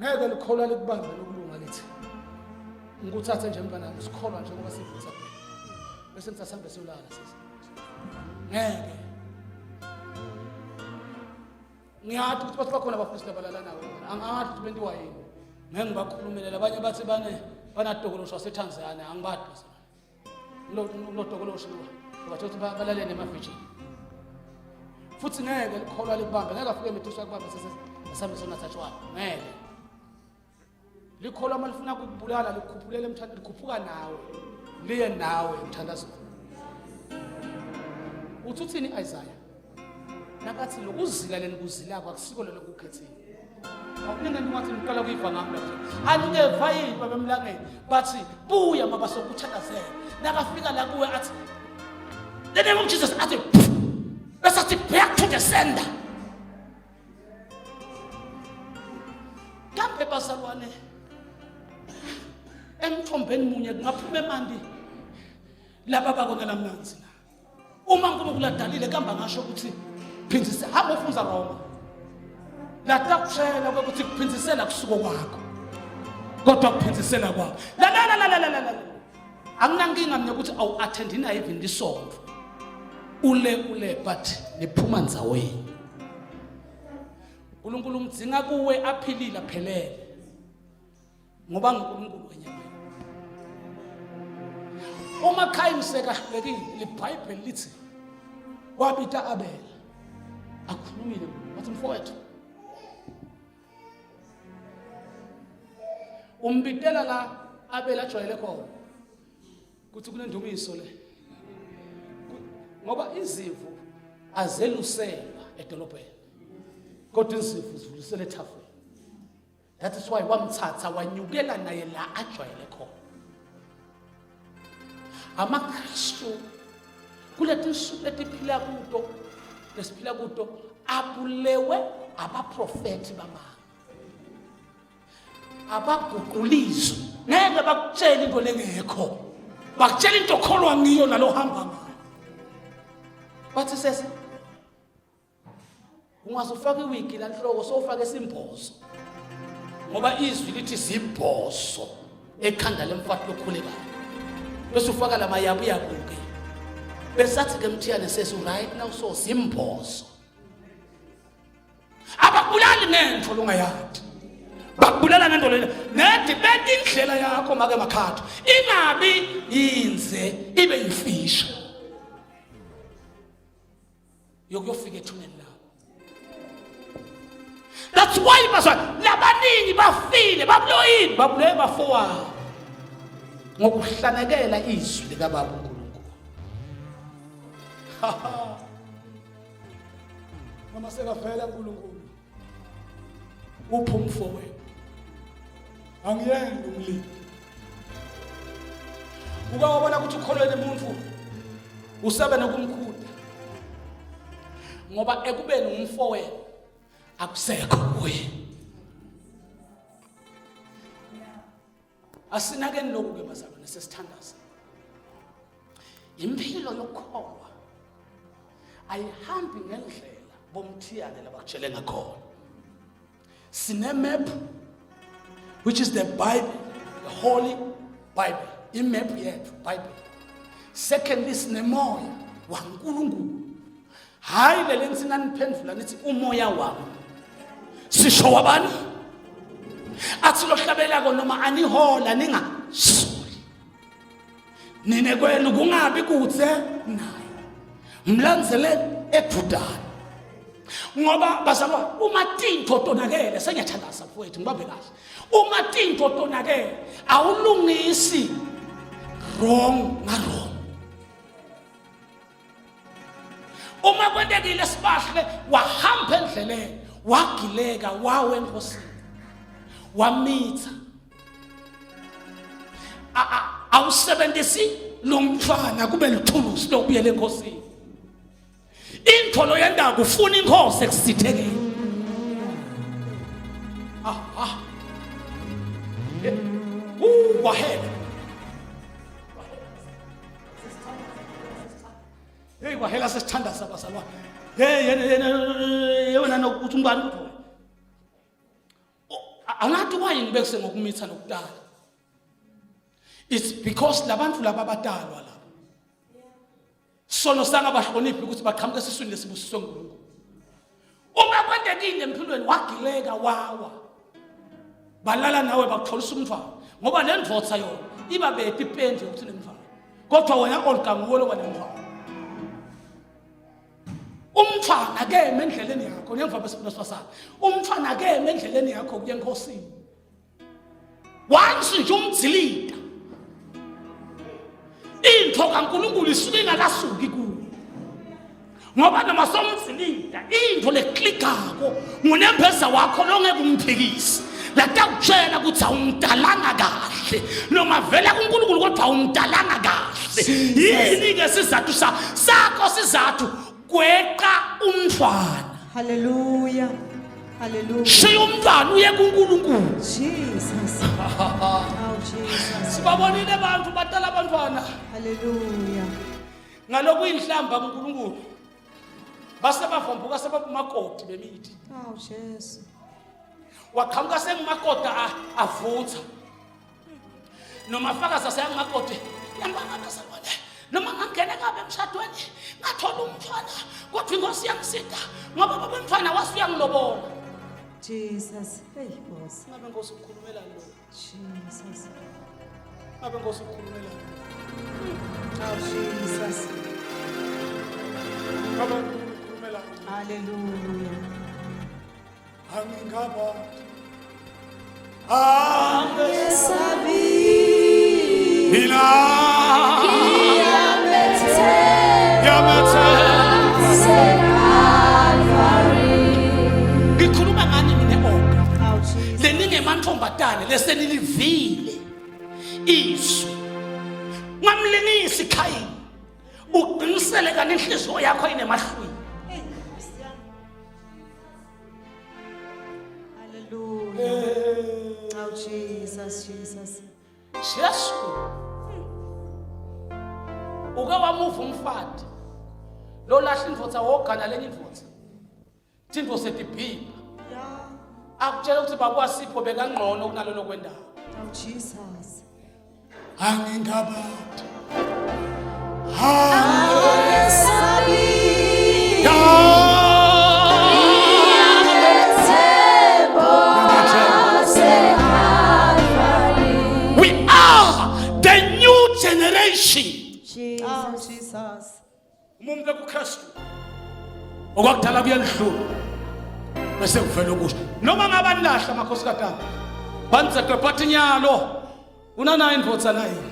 Ngeke likholwa likubambe lokulunga lithi. Ngikuthathe nje mntwana sikholwa njengoba sivutha phela. Bese ngithatha sambe siyolala sisi. Ngeke. Ngiyathi ukuthi bathi bakhona abafundisi labalala nawe. Angathi ukuthi bentiwa yini. Ngeke ngibakhulumele labanye bathi bane banadokoloshi waseTanzania angibadi bazalwane. Lo lo dokoloshi lo bathi ukuthi balale nema-virgin. Futhi ngeke likholwa likubambe ngeke afike emethusa kubambe sese sambe sonatha tshwala ngeke. Likholwa uma lifuna ukukubulala likhuphulela emthandazweni likhuphuka nawe liye nawe emthandazweni. Uthi uthini Isaiah? Nakathi lokuzila lenikuzilako akusiko lelo kukhethile. Akuningi ngathi ngiqala kuyiva ngami lapho. Aningeva yini babemlangeni bathi buya mabasokuthandazela. Nakafika la kuwe athi The name of Jesus athi bese athi back to the sender. Kambe bazalwane emthombeni munye kungaphuma emanti laba bakona lamnanzi na. Uma uNkulunkulu adalile kamba ngasho ukuthi phindise hamba ufunza Roma. Latakushela ukuthi kuphindisela kusuko kwakho. Kodwa kuphindisela kwakho. La la la la la la la. Anginankinga mina ukuthi awu attend na even lisonto. Ule ule but niphuma ndzaweni. uNkulunkulu umdzinga kuwe aphilile aphelele. Ngoba nguNkulunkulu wenyama. Uma Cain sekahlulekile liBhayibheli lithi wabita Abel akhulumile wathi mfowethu umbitela la Abel ajwayele khona kuthi kunendumiso le ngoba izimvu azeluselwa edolobheni kodwa izimvu zivulisela ethafeni. That is why wamthatha wanyukela naye la ajwayele khona. AmaKristu kuleti nsuku letiphila kuto lesiphila kuto abulewe abaprofethi bamanga. Abaguqulizwe ngeke bakutshele into lengekho. Bakutshela into okholwa ngiyo nalohamba ngayo. Bathi sese Ungaze ufake iwigi la nhloko sowufake isimbozo. Ngoba izwi lithi zibhozo ekhanda lemfati lokhulekayo. Bese ufaka lamayabu yabuke. Besathi ke mthiyane sesi right now so zimbozo. Abakubulali ngento longayazi. Bakubulala ngento lena. Nedi beka indlela yakho make makhathu. Ingabi yinze ibe yifisha. Yokuyofika ethuneni lakho. That's why bazwa labaningi bafile babuloyini babulewe bafowabo ngokuhlanekela izwi likaBaba uNkulunkulu. Noma sekavela uNkulunkulu uphi umfowenu angiyena umlindi. Uke wabona ukuthi ukholwe umuntu usabe nokumkhuda. Ngoba ekubeni umfowenu akusekho kuye. Asinakeni lokhu ke bazalwane sesithandaza. Impilo yokukholwa ayihambi ngendlela bomthiyane labakutshele ngakhona. Sine map which is the Bible, the Holy Bible, imap yethu Bible. Secondly sinemoya waNkulunkulu. Hayi le ngithi naniphendula nithi umoya wami. Sisho wabani? Athi lohlabelako noma anihola ningasoli. Nine kwenu kungabi kude naye. Mlandzele edudane. Ngoba bazalwa uma tintfo tonakele sengiyathandaza mfowethu ngibambe kahle. Uma tintfo tonakele awulungisi wrong nga wrong. Uma kwentekile sibahle wahamba endleleni wagileka wawe enkosini wamitha awusebenzisi lo mntwana kube lithulusi lokubuyela enkosini intfo loyentako ufuna inkosi ekusithekeni ah ah wahela Hey kwahela sesithandaza bazalwane. Hey yena yena yena nokuthi umbani ukuthi angathi why ngibekise ngokumitha nokudala. It's because labantu laba abadalwa laba. Sono sangabahloniphi ukuthi baqhamuke esiswini lesibusiswe nguNkulunkulu. Uma kwentekile empilweni wagileka wawa. Balala nawe bakutholisa umntwana ngoba le ndvodza yona iba bete ipendi yokuthi nemntwana. Kodwa wena Olga nguwe loba nemntwana. Umntwana akeme endleleni yakho ngemva besifazane. Umntwana akeme endleleni yakho kuye enkosini. Once nje umdzilita into kaNkulunkulu isuke ingakasuki kuwe ngoba noma somdzilita into leklikako ngunembeza wakho longeke umphikise latakutshela ukuthi awumdalanga kahle noma vela kuNkulunkulu kodwa awumdalanga kahle yini ke sizathu sakho sizathu gweqa umntwana Hallelujah. Hallelujah. Shiya umntwana uye kuNkulunkulu. Jesus. Oh Jesus. Sibabonile abantu batala abantwana. Hallelujah. Ngalokhu inhlamba kuNkulunkulu. Base bavambuka sebabumakoti bemithi. Oh Jesus. Waqhamuka sengumakoti avutha. Noma fakaza seyangumakoti. Yambanga bazalwane. Noma ngangena kabe emshadweni ngathola umntwana kodwa inkosi yangisida ngoba baba umntwana wasuyangilobola. Jesus. Hey boss. Ngabe inkosi ukukhulumelani lo? Jesus. Ngabe inkosi ukukhulumelani? Oh Jesus. Ngabe ukukhulumelani? Hallelujah. Angingabati. Angesabi. Mina. Yamethe. Ngikhuluma ngani mina Olga? Oh Jesus. Leningemantombazane lesenilivile izwi. Ngamlingisi Khayini. Uqinisele kani inhliziyo yakho inemahlwini. Hey. Nkosi yami. Hallelujah. Oh Jesus, Jesus. Jesu. Uke wamuva umfati. Lo lahla indvodza wogana lenye indvodza. Tintfo setibhibha. Yeah. Akutshela ukuthi baba wasipho bekangcono kunalolo kwendawo. Oh Jesus. Angingabati. Angesabi. We are the new generation. Oh Jesus. Umuntu kuKristu okwakudala kuyalidlula bese kuvela okusha noma ngabanilahla amakhosikadana banizedwe bathi nyalo unanayo indvodza nayo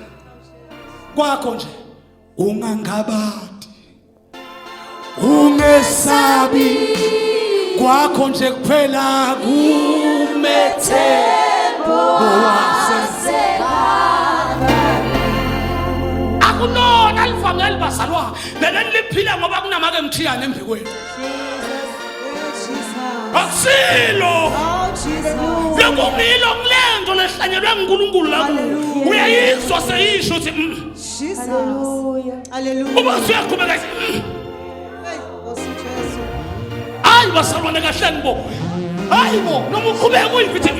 kwakho nje ungangabati ungesabi kwakho nje kuphela kumethembo wase. bazalwane leleni liphila ngoba kunamake mthiyane embikwenu. Akusilo. Oh Jesus. Lokungilo ngilento lehlanyelwe nguNkulunkulu la kuwe. Uyayizwa seyisho ukuthi Jesus. Hallelujah. Hallelujah. Uma usuyaqhubeka ithi Hey, Nkosi Jesu. Hayi bazalwane kahleni bo. Hayi bo, noma uqhubeka uyivithi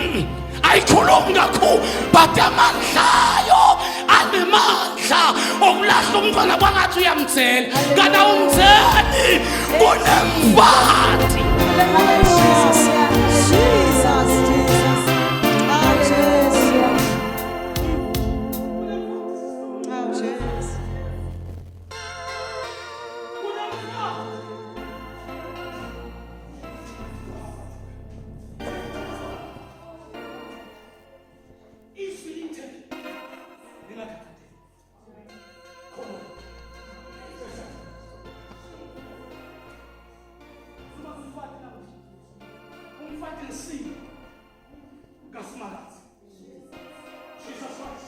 ayikhulumi kakhulu but amandlayo anemandla okulahla umntwana kwangathi uyamthela kana umtheli kunemfati. Jesus. Jesus, Jesus. Oh Jesu. Oh Jesu. Izwi lithe ningakhathazeki. Khona. Umfati namuhla. Umfati ngisimo kaSimakadze. Jesus Christ.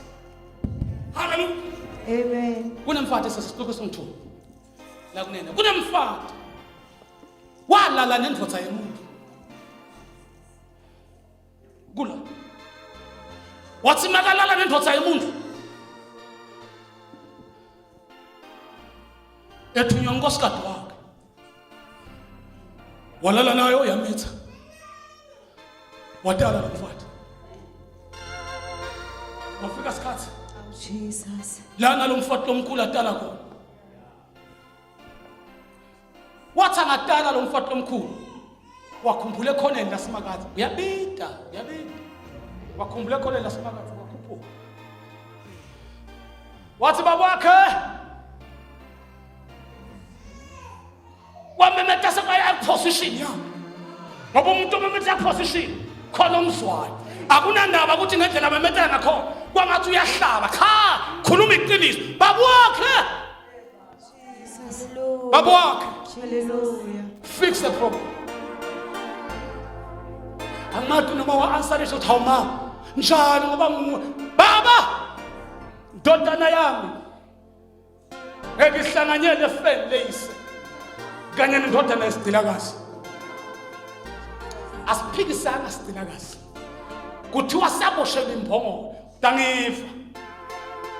Hallelujah. Amen. Kunemfati sesixuku somthuba. La kunene kunemfati. Walala nendvodza yemuntu. Kula. Wathi makalala nendvodza yemuntu. Ethunywa unkosikazi wakhe. Walala nayo yamitha. Watala lo mfati. Wafika isikhathi Oh Jesus. lana lo mfati lomkhulu atala khona. Wathi angatala lo mfati lomkhulu wakhumbula ekhoneni laSimakadze. Uyabida, uyabida. Wakhumbula ekhoneni laSimakadze wakhuphuka. Wathi baba wakhe wamemeta sekaya position yakhe. Ngoba umuntu omemeta position khona umzwayo. Akunandaba ukuthi ngendlela amemetela ngakhona kwangathi uyahlaba. Cha, khuluma iqiniso. Baba wakhe, baba wakhe. Hallelujah. Fix the problem. Angathi noma wa-answerisha ukuthi hawu ma njani ngoba nguwe baba ndodana yami ngeke ihlanganyele efeni leyise kanye nendodana yesidilakazi. Asiphikisanga sidilakazi, kuthiwa saboshelwa imbongolo dangiva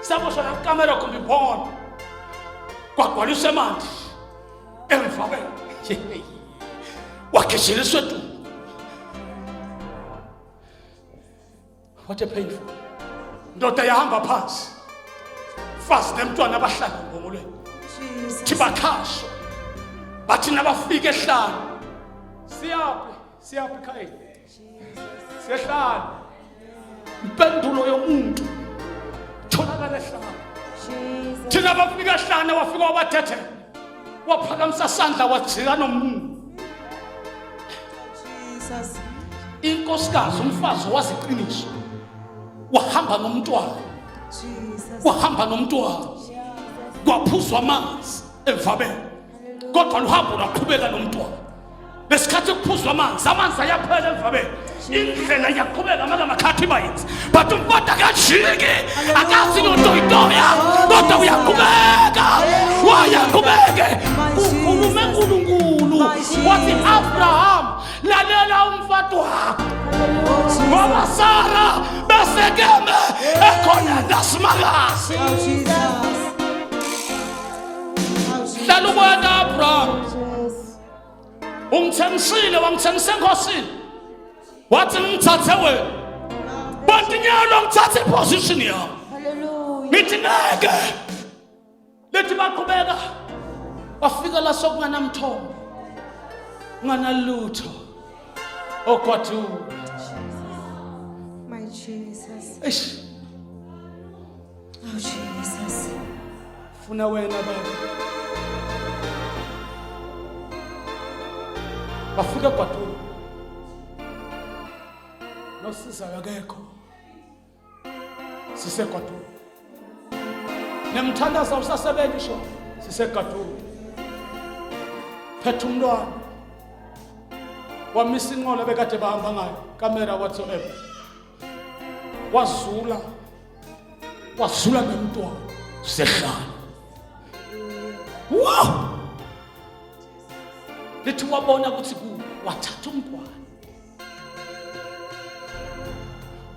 saboshelwa kamera kumbe imbongolo kwagcwaliswa emanzi emva kwe wagijiliswa etulo. What a painful. Ndoda yahamba phansi. Fazi nemntwana abahlala ngongolweni. Jesus. Thi bakhasha. Bathi nabafika ehlane. Siyaphi? Siyaphi ekhaya? Siyehlane. Impendulo yomuntu tholakala ehlane. Jesus. Thina bafika ehlane wafika wabathethela. Waphakamisa sandla wajika nomuntu. Jesus. Inkosikazi umfazi waziqiniso. Wahamba nomntwana. Jesus. Wahamba nomntwana. Kwaphuzwa amanzi emvabeni. Kodwa luhambo lwaqhubeka nomntwana. Lesikhathi kuphuzwa amanzi, amanzi ayaphela emvabeni. Indlela iyaqhubeka maka makhathi bayinzi. But umfana akajiki, akazi notoyitoya, kodwa uyaqhubeka. Wayaqhubeke. Ukhulume uNkulunkulu. Wathi Abraham, lalela umfati wakho. Ngoba Sara besekeme ekhona laSimakadze. Oh Jesus. Oh Jesus. Hlala ukwena Abraham. Jesus. Ungithengisile wangithengisa enkosini. Wathi ngithathe wena. Bantu nyalo ngithathe iposition yami. Hallelujah. Ngithi ngeke. Lethi baqhubeka. Wafika la sokunganamthombo. Kunganalutho. Ogwadule. My Jesus. Eish, Oh Jesus. funa wena baba. Bafika egwadule. Nosizayo akekho. Sisegwadule. Nemthandazo awusasebenzi sho. Sisegwadule. Phethe umntwana. Wamisa inqola bekade bahamba ngayo, kamera whatsoever. Wazula. Wazula nemntwana. Sehlala. Wow! Lithi wabona ukuthi ku wathatha umntwana.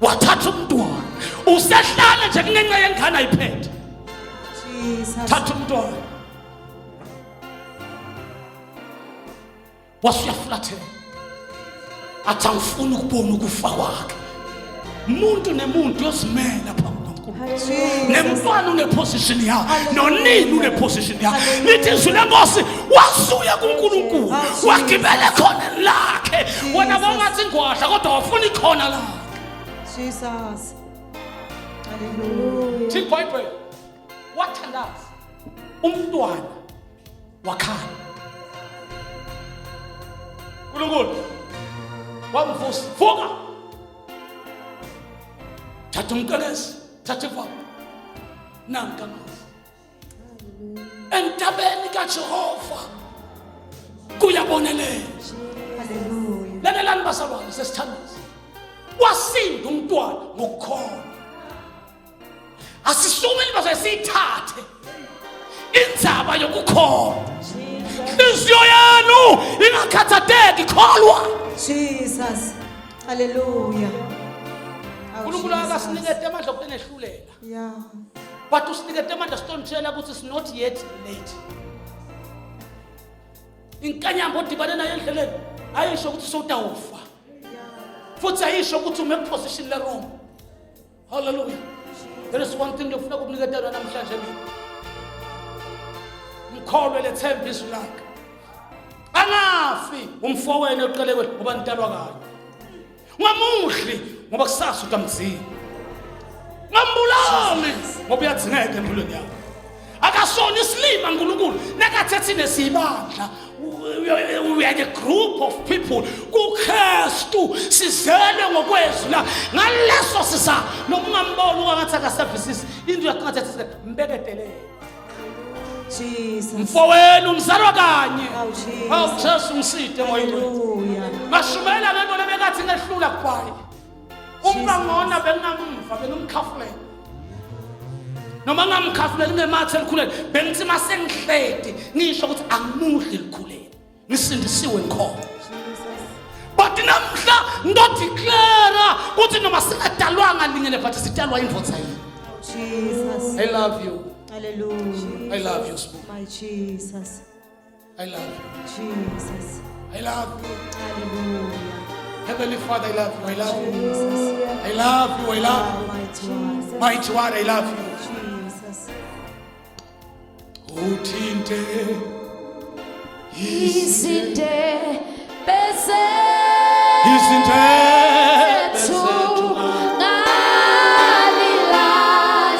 Wathatha umntwana. Usehlala nje kungenxa yengane ayiphethe. Jesus. Thatha umntwana. Wasuyafulathela. Athi angifuni ukubona ukufa kwakhe. Umuntu nemuntu uyozimela phambi kukaNkulunkulu. Jesus. Nemntwana uneposition yakhe, nonini uneposition yakhe. Lithi izwi lenkosi wasuya kuNkulunkulu, wagibela ekhoneni lakhe. Wena bongathi ingwadla kodwa wafuna ikhona lakhe. Jesus. Hallelujah. Thi iBhayibheli wathandaza umntwana wakhala. uNkulunkulu wamvusa, vuka, thatha umqelezi, thatha ivalo, nanka amanzi entabeni kaJehova kuyabonelela. Hallelujah. Lalelani bazalwane, sesithandaza. Wasinda umntwana ngokukholwa. Asisume bazalwane, siyithathe indzaba yokukholwa. Inhliziyo yenu ingakhathatheki, kholwa. Jesus. Hallelujah. Oh, uNkulunkulu Jesus. akasinikete amandla okunehlulela, but usinikete amandla sitonitshela ukuthi it's not yet late. Inkanyamba odibane nayo endleleni ayisho ukuthi sowutawufa, futhi ayisho ukuthi ume kuposition le-wrong. Hallelujah. There is one thing ngifuna ukukuniketela namhlanje mina. Mkholwe, lethemba izwi lakhe. Angafi umfowenu oqale kwethu ngoba nidalwa kanye. Ungamudli ngoba kusasa utamdzinga. Ungambulali ngoba uyadzingeka empilweni yakho. Akasona isilima uNkulunkulu nakathe thina siyibandla. We are the group of people kuKristu, sizelwe ngokwezwi la ngaleso sisa noma ungambona ungathi akaservices into yakho, mbeketelele. Jesus. Mfowenu umzalwa kanye. Oh, Jesus. Awu Jesu, ngiside moyeni. Hallelujah. Ngashumela ngento lebekathi ngehlula kubayi uma ngona bengingamva bengimkhafulela noma ngamkhafulela ngemathe elikhulele, bengithi masengihledi ngisho ukuthi angimudli likhulele, ngisindisiwe ngikhona. But namhla ngideclare ukuthi noma singadalwanga linye le, but sidalwa indvodza yini. Jesus. I love you. Hallelujah. I love you, Sbu. My Jesus. I love you. Jesus. I love you. Hallelujah. Heavenly Father, I love you. I love you. Jesus. I love you. I love you. Mighty one. Mighty one, I love you. Jesus. Uthinte Izinde bese izinte ethu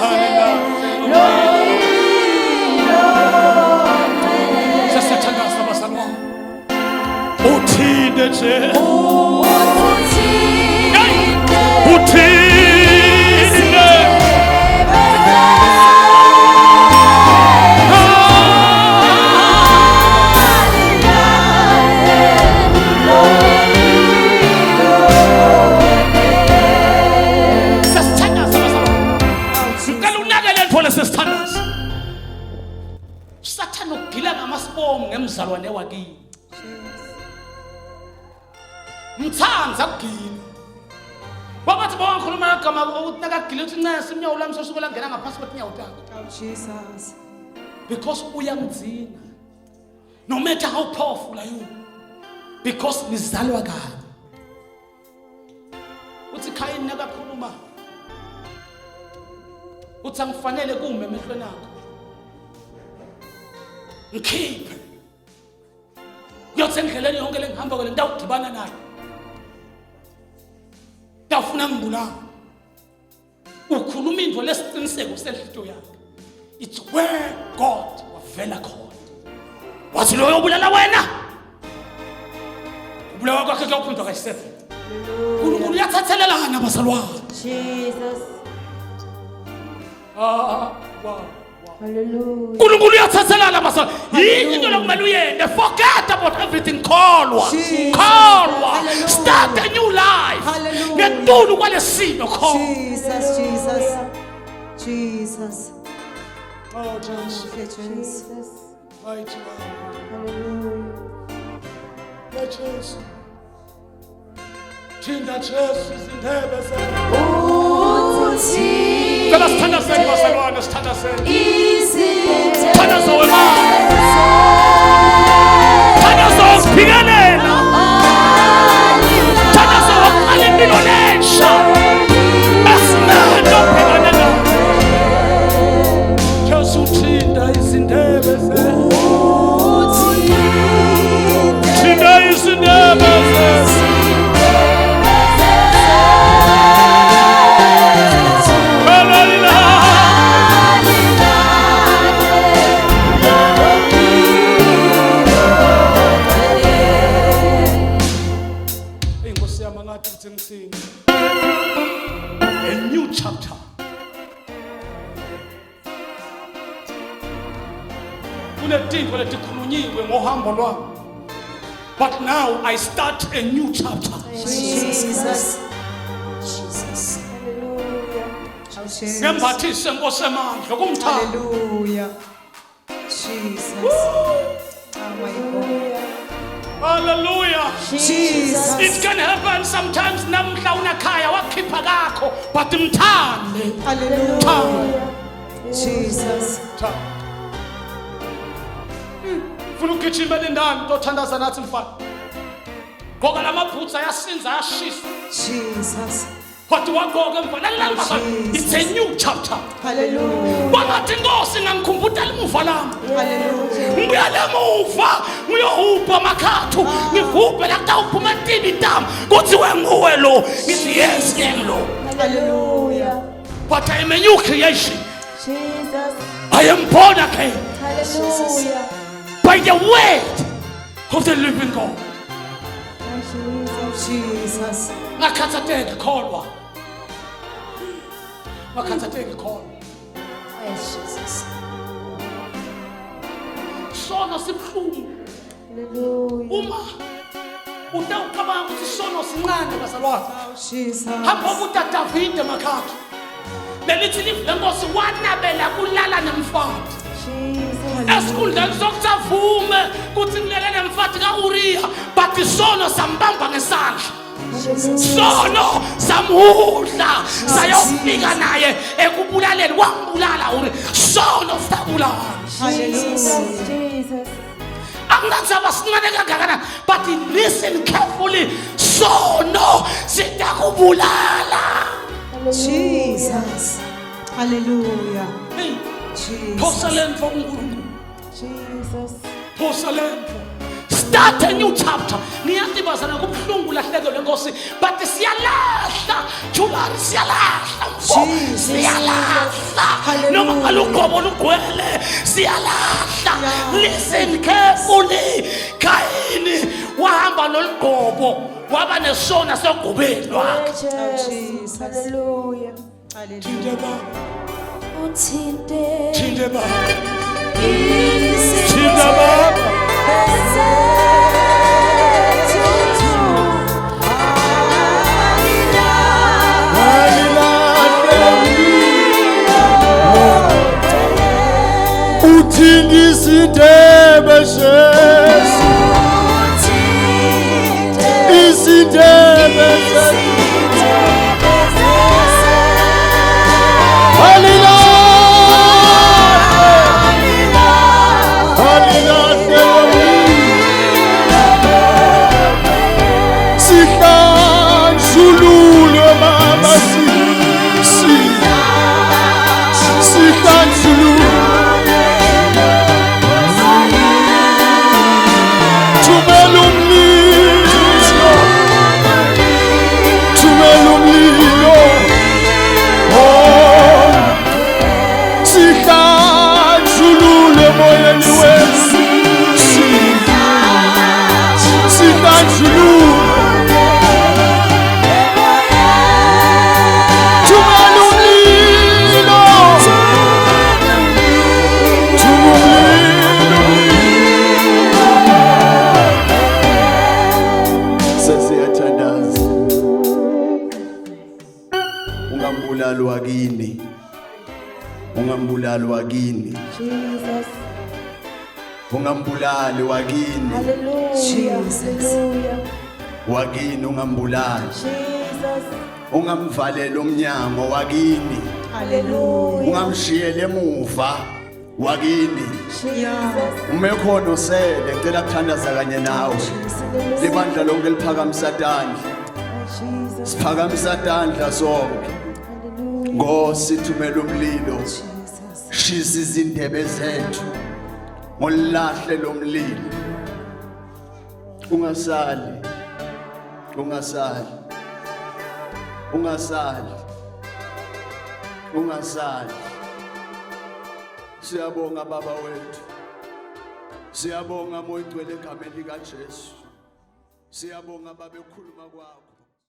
ngalilahle lo. Sesiyathandaza bazalwane. Uthinte nje. Uthinte Uthinte. Sesithandaza bazalwane. Ngicela unake le nto lesesithandaza. Sathane ukugila ngamasibomu ngemzalwane wakini. Mthanza kugila. Babathi bongikhuluma ngagama ukuthi nakagila uthi ncese imnyawo lami sosuke langena ngaphansi kwetinyawo takho. Oh, Jesus. Because uyamdzinga. No matter how powerful are you. Because nizalwa kanye. Uthi Khayini nakakhuluma. Uthi angifanele kume emehlweni akho. Ngikhiphe. Kuyothi endleleni yonke lengihamba kule ngitawudibana naye. Ngiyafuna ngibulala. Ukhuluma into lesiqiniseko senhlito yakhe. It's where God wavela khona. Wathi loyo obulala wena, ubulawa kwakhe kuyophindwa kayi-7. Unkulunkulu uyathathelelana bazalwane. Jesus. Ah, wow. Hallelujah. uNkulunkulu uyathathelana bazalwane. Yini into lokumele uyende? Forget about everything, kholwa. Jesus. Kholwa. Hallelujah. Start a new life. Hallelujah. Ngetulu kwalesimo, kholwa. Jesus, Jesus. Jesus. Oh Jesus. Jesus. Jesus. Mighty one. Jesu. Thinta Jesu izindebe zethu. Cela sithandazeni bazalwane, sithandazeni. Thandaza wemali. Thandaza wokuphikelela. Thandaza wokuqala impilo lensha. Esinento obhekane nayo. Jesu thinta izindebe zethu. Thinta izindebe zethu. Hallelujah. Eyi Nkosi yami, angathi ukuthi ngithini. A new chapter. Kunetinto letikhulunyiwe ngohambo lwami. But now I start a new chapter. Jesus. Jesus. Hallelujah. Jesus. Ngembathise Nkosi emandla kumthando. Hallelujah. Jesus. Oh my God. Hallelujah. Jesus. It can happen sometimes namhla unakhaya wakhipha kakho, but mthande. Hallelujah. Jesus. Thanda. Funa ugijima lendani tothandaza nathi mfana. Gqoka lamabhutsi ayasinza, ayashisa. Jesus. Kodwa wagqoka mfana, lalela bazalwane. It's a new chapter. Hallelujah. Kwangathi Inkosi ingangikhumbuta limuva lami. Hallelujah. Ngibuyele emuva ngiyohubha amakhathu, ngivubhe la kutawuphuma tibi tami kuthiwe nguwe lo, ngithi yes, ngelo. Hallelujah. But I am a new creation. Jesus. I am born again Hallelujah. by the word of the living God. Jesus. Jesus. Ngakhathatheki, kholwa. Ngakhathatheki, kholwa. Yes, Jesus. Sono sibuhlungu. Hallelujah. Uma utawucabanga ukuthi isono sincane, bazalwane, Oh, Jesus. hamba kuta Davide makhathu, lelithi live lenkosi wanabela kulala nemfati. Jesus. Esikhundleni sokuthi avume kuthi ngilele nemfati ka-Uriya, but isono sambamba ngesandla, sono samhudla sayofika naye ekubulaleni, wambulala uri. Sono sabulala. Hallelujah. Jesus. Akunandzaba sincane kangakanani, but listen carefully, sono sitakubulala. Jesus. Hallelujah. Hey, Jesus. phosa lentfo kuNkulunkulu. Jesus. Phosa lentfo, start a new chapter. Ngiyathi bazana kubuhlungu ulahlekelwe Nkosi, but siyalahla julari, siyalahla mfo. Jesus. Siyalahla. Hallelujah. Noma ngalugobo lugcwele, siyalahla. Yeah. Listen carefully, Kayini wahamba nolugobo, waba nesona sogubeni lwakhe. Jesus. Jesus. Hallelujah. Hallelujah. Thinte baba. Uthinte Thinte baba. Thinta baba. Zethu. Uthinta izindebe, Jesu, izindebe zethu. Hallelujah, hallelujah. Sihlanjululwe baba, si si sihlanjululwe. Thumela umlilo, thumela umlilo. Oh, sihlanjululwe emoyeni wethu, sihlanjululwe. Thumela umlilo, thumela umlilo. Sesiyathandaza. Ungambulali wakini, ungambulali wakini. Jesus. Ungambulali wakini. Hallelujah. Jesus. Hallelujah. Wakini ungambulali. Jesus. Ungamvaleli umnyango wakini. Hallelujah. Ungamshiyele emuva wakini. Jesus. Uma ekhona osele ngicela kuthandaza kanye nawe. Libandla lonke liphakamisa tandla. Jesus. Siphakamisa tandla sonke. Hallelujah. Nkosi thumela umlilo. Jesus. Shisa izindebe zethu ngolahle lomlilo. Ungasali. Ungasali. Ungasali. Ungasali. Siyabonga baba wethu. Siyabonga moya igcwele egameni lika Jesu. Siyabonga baba ekhuluma kwakho.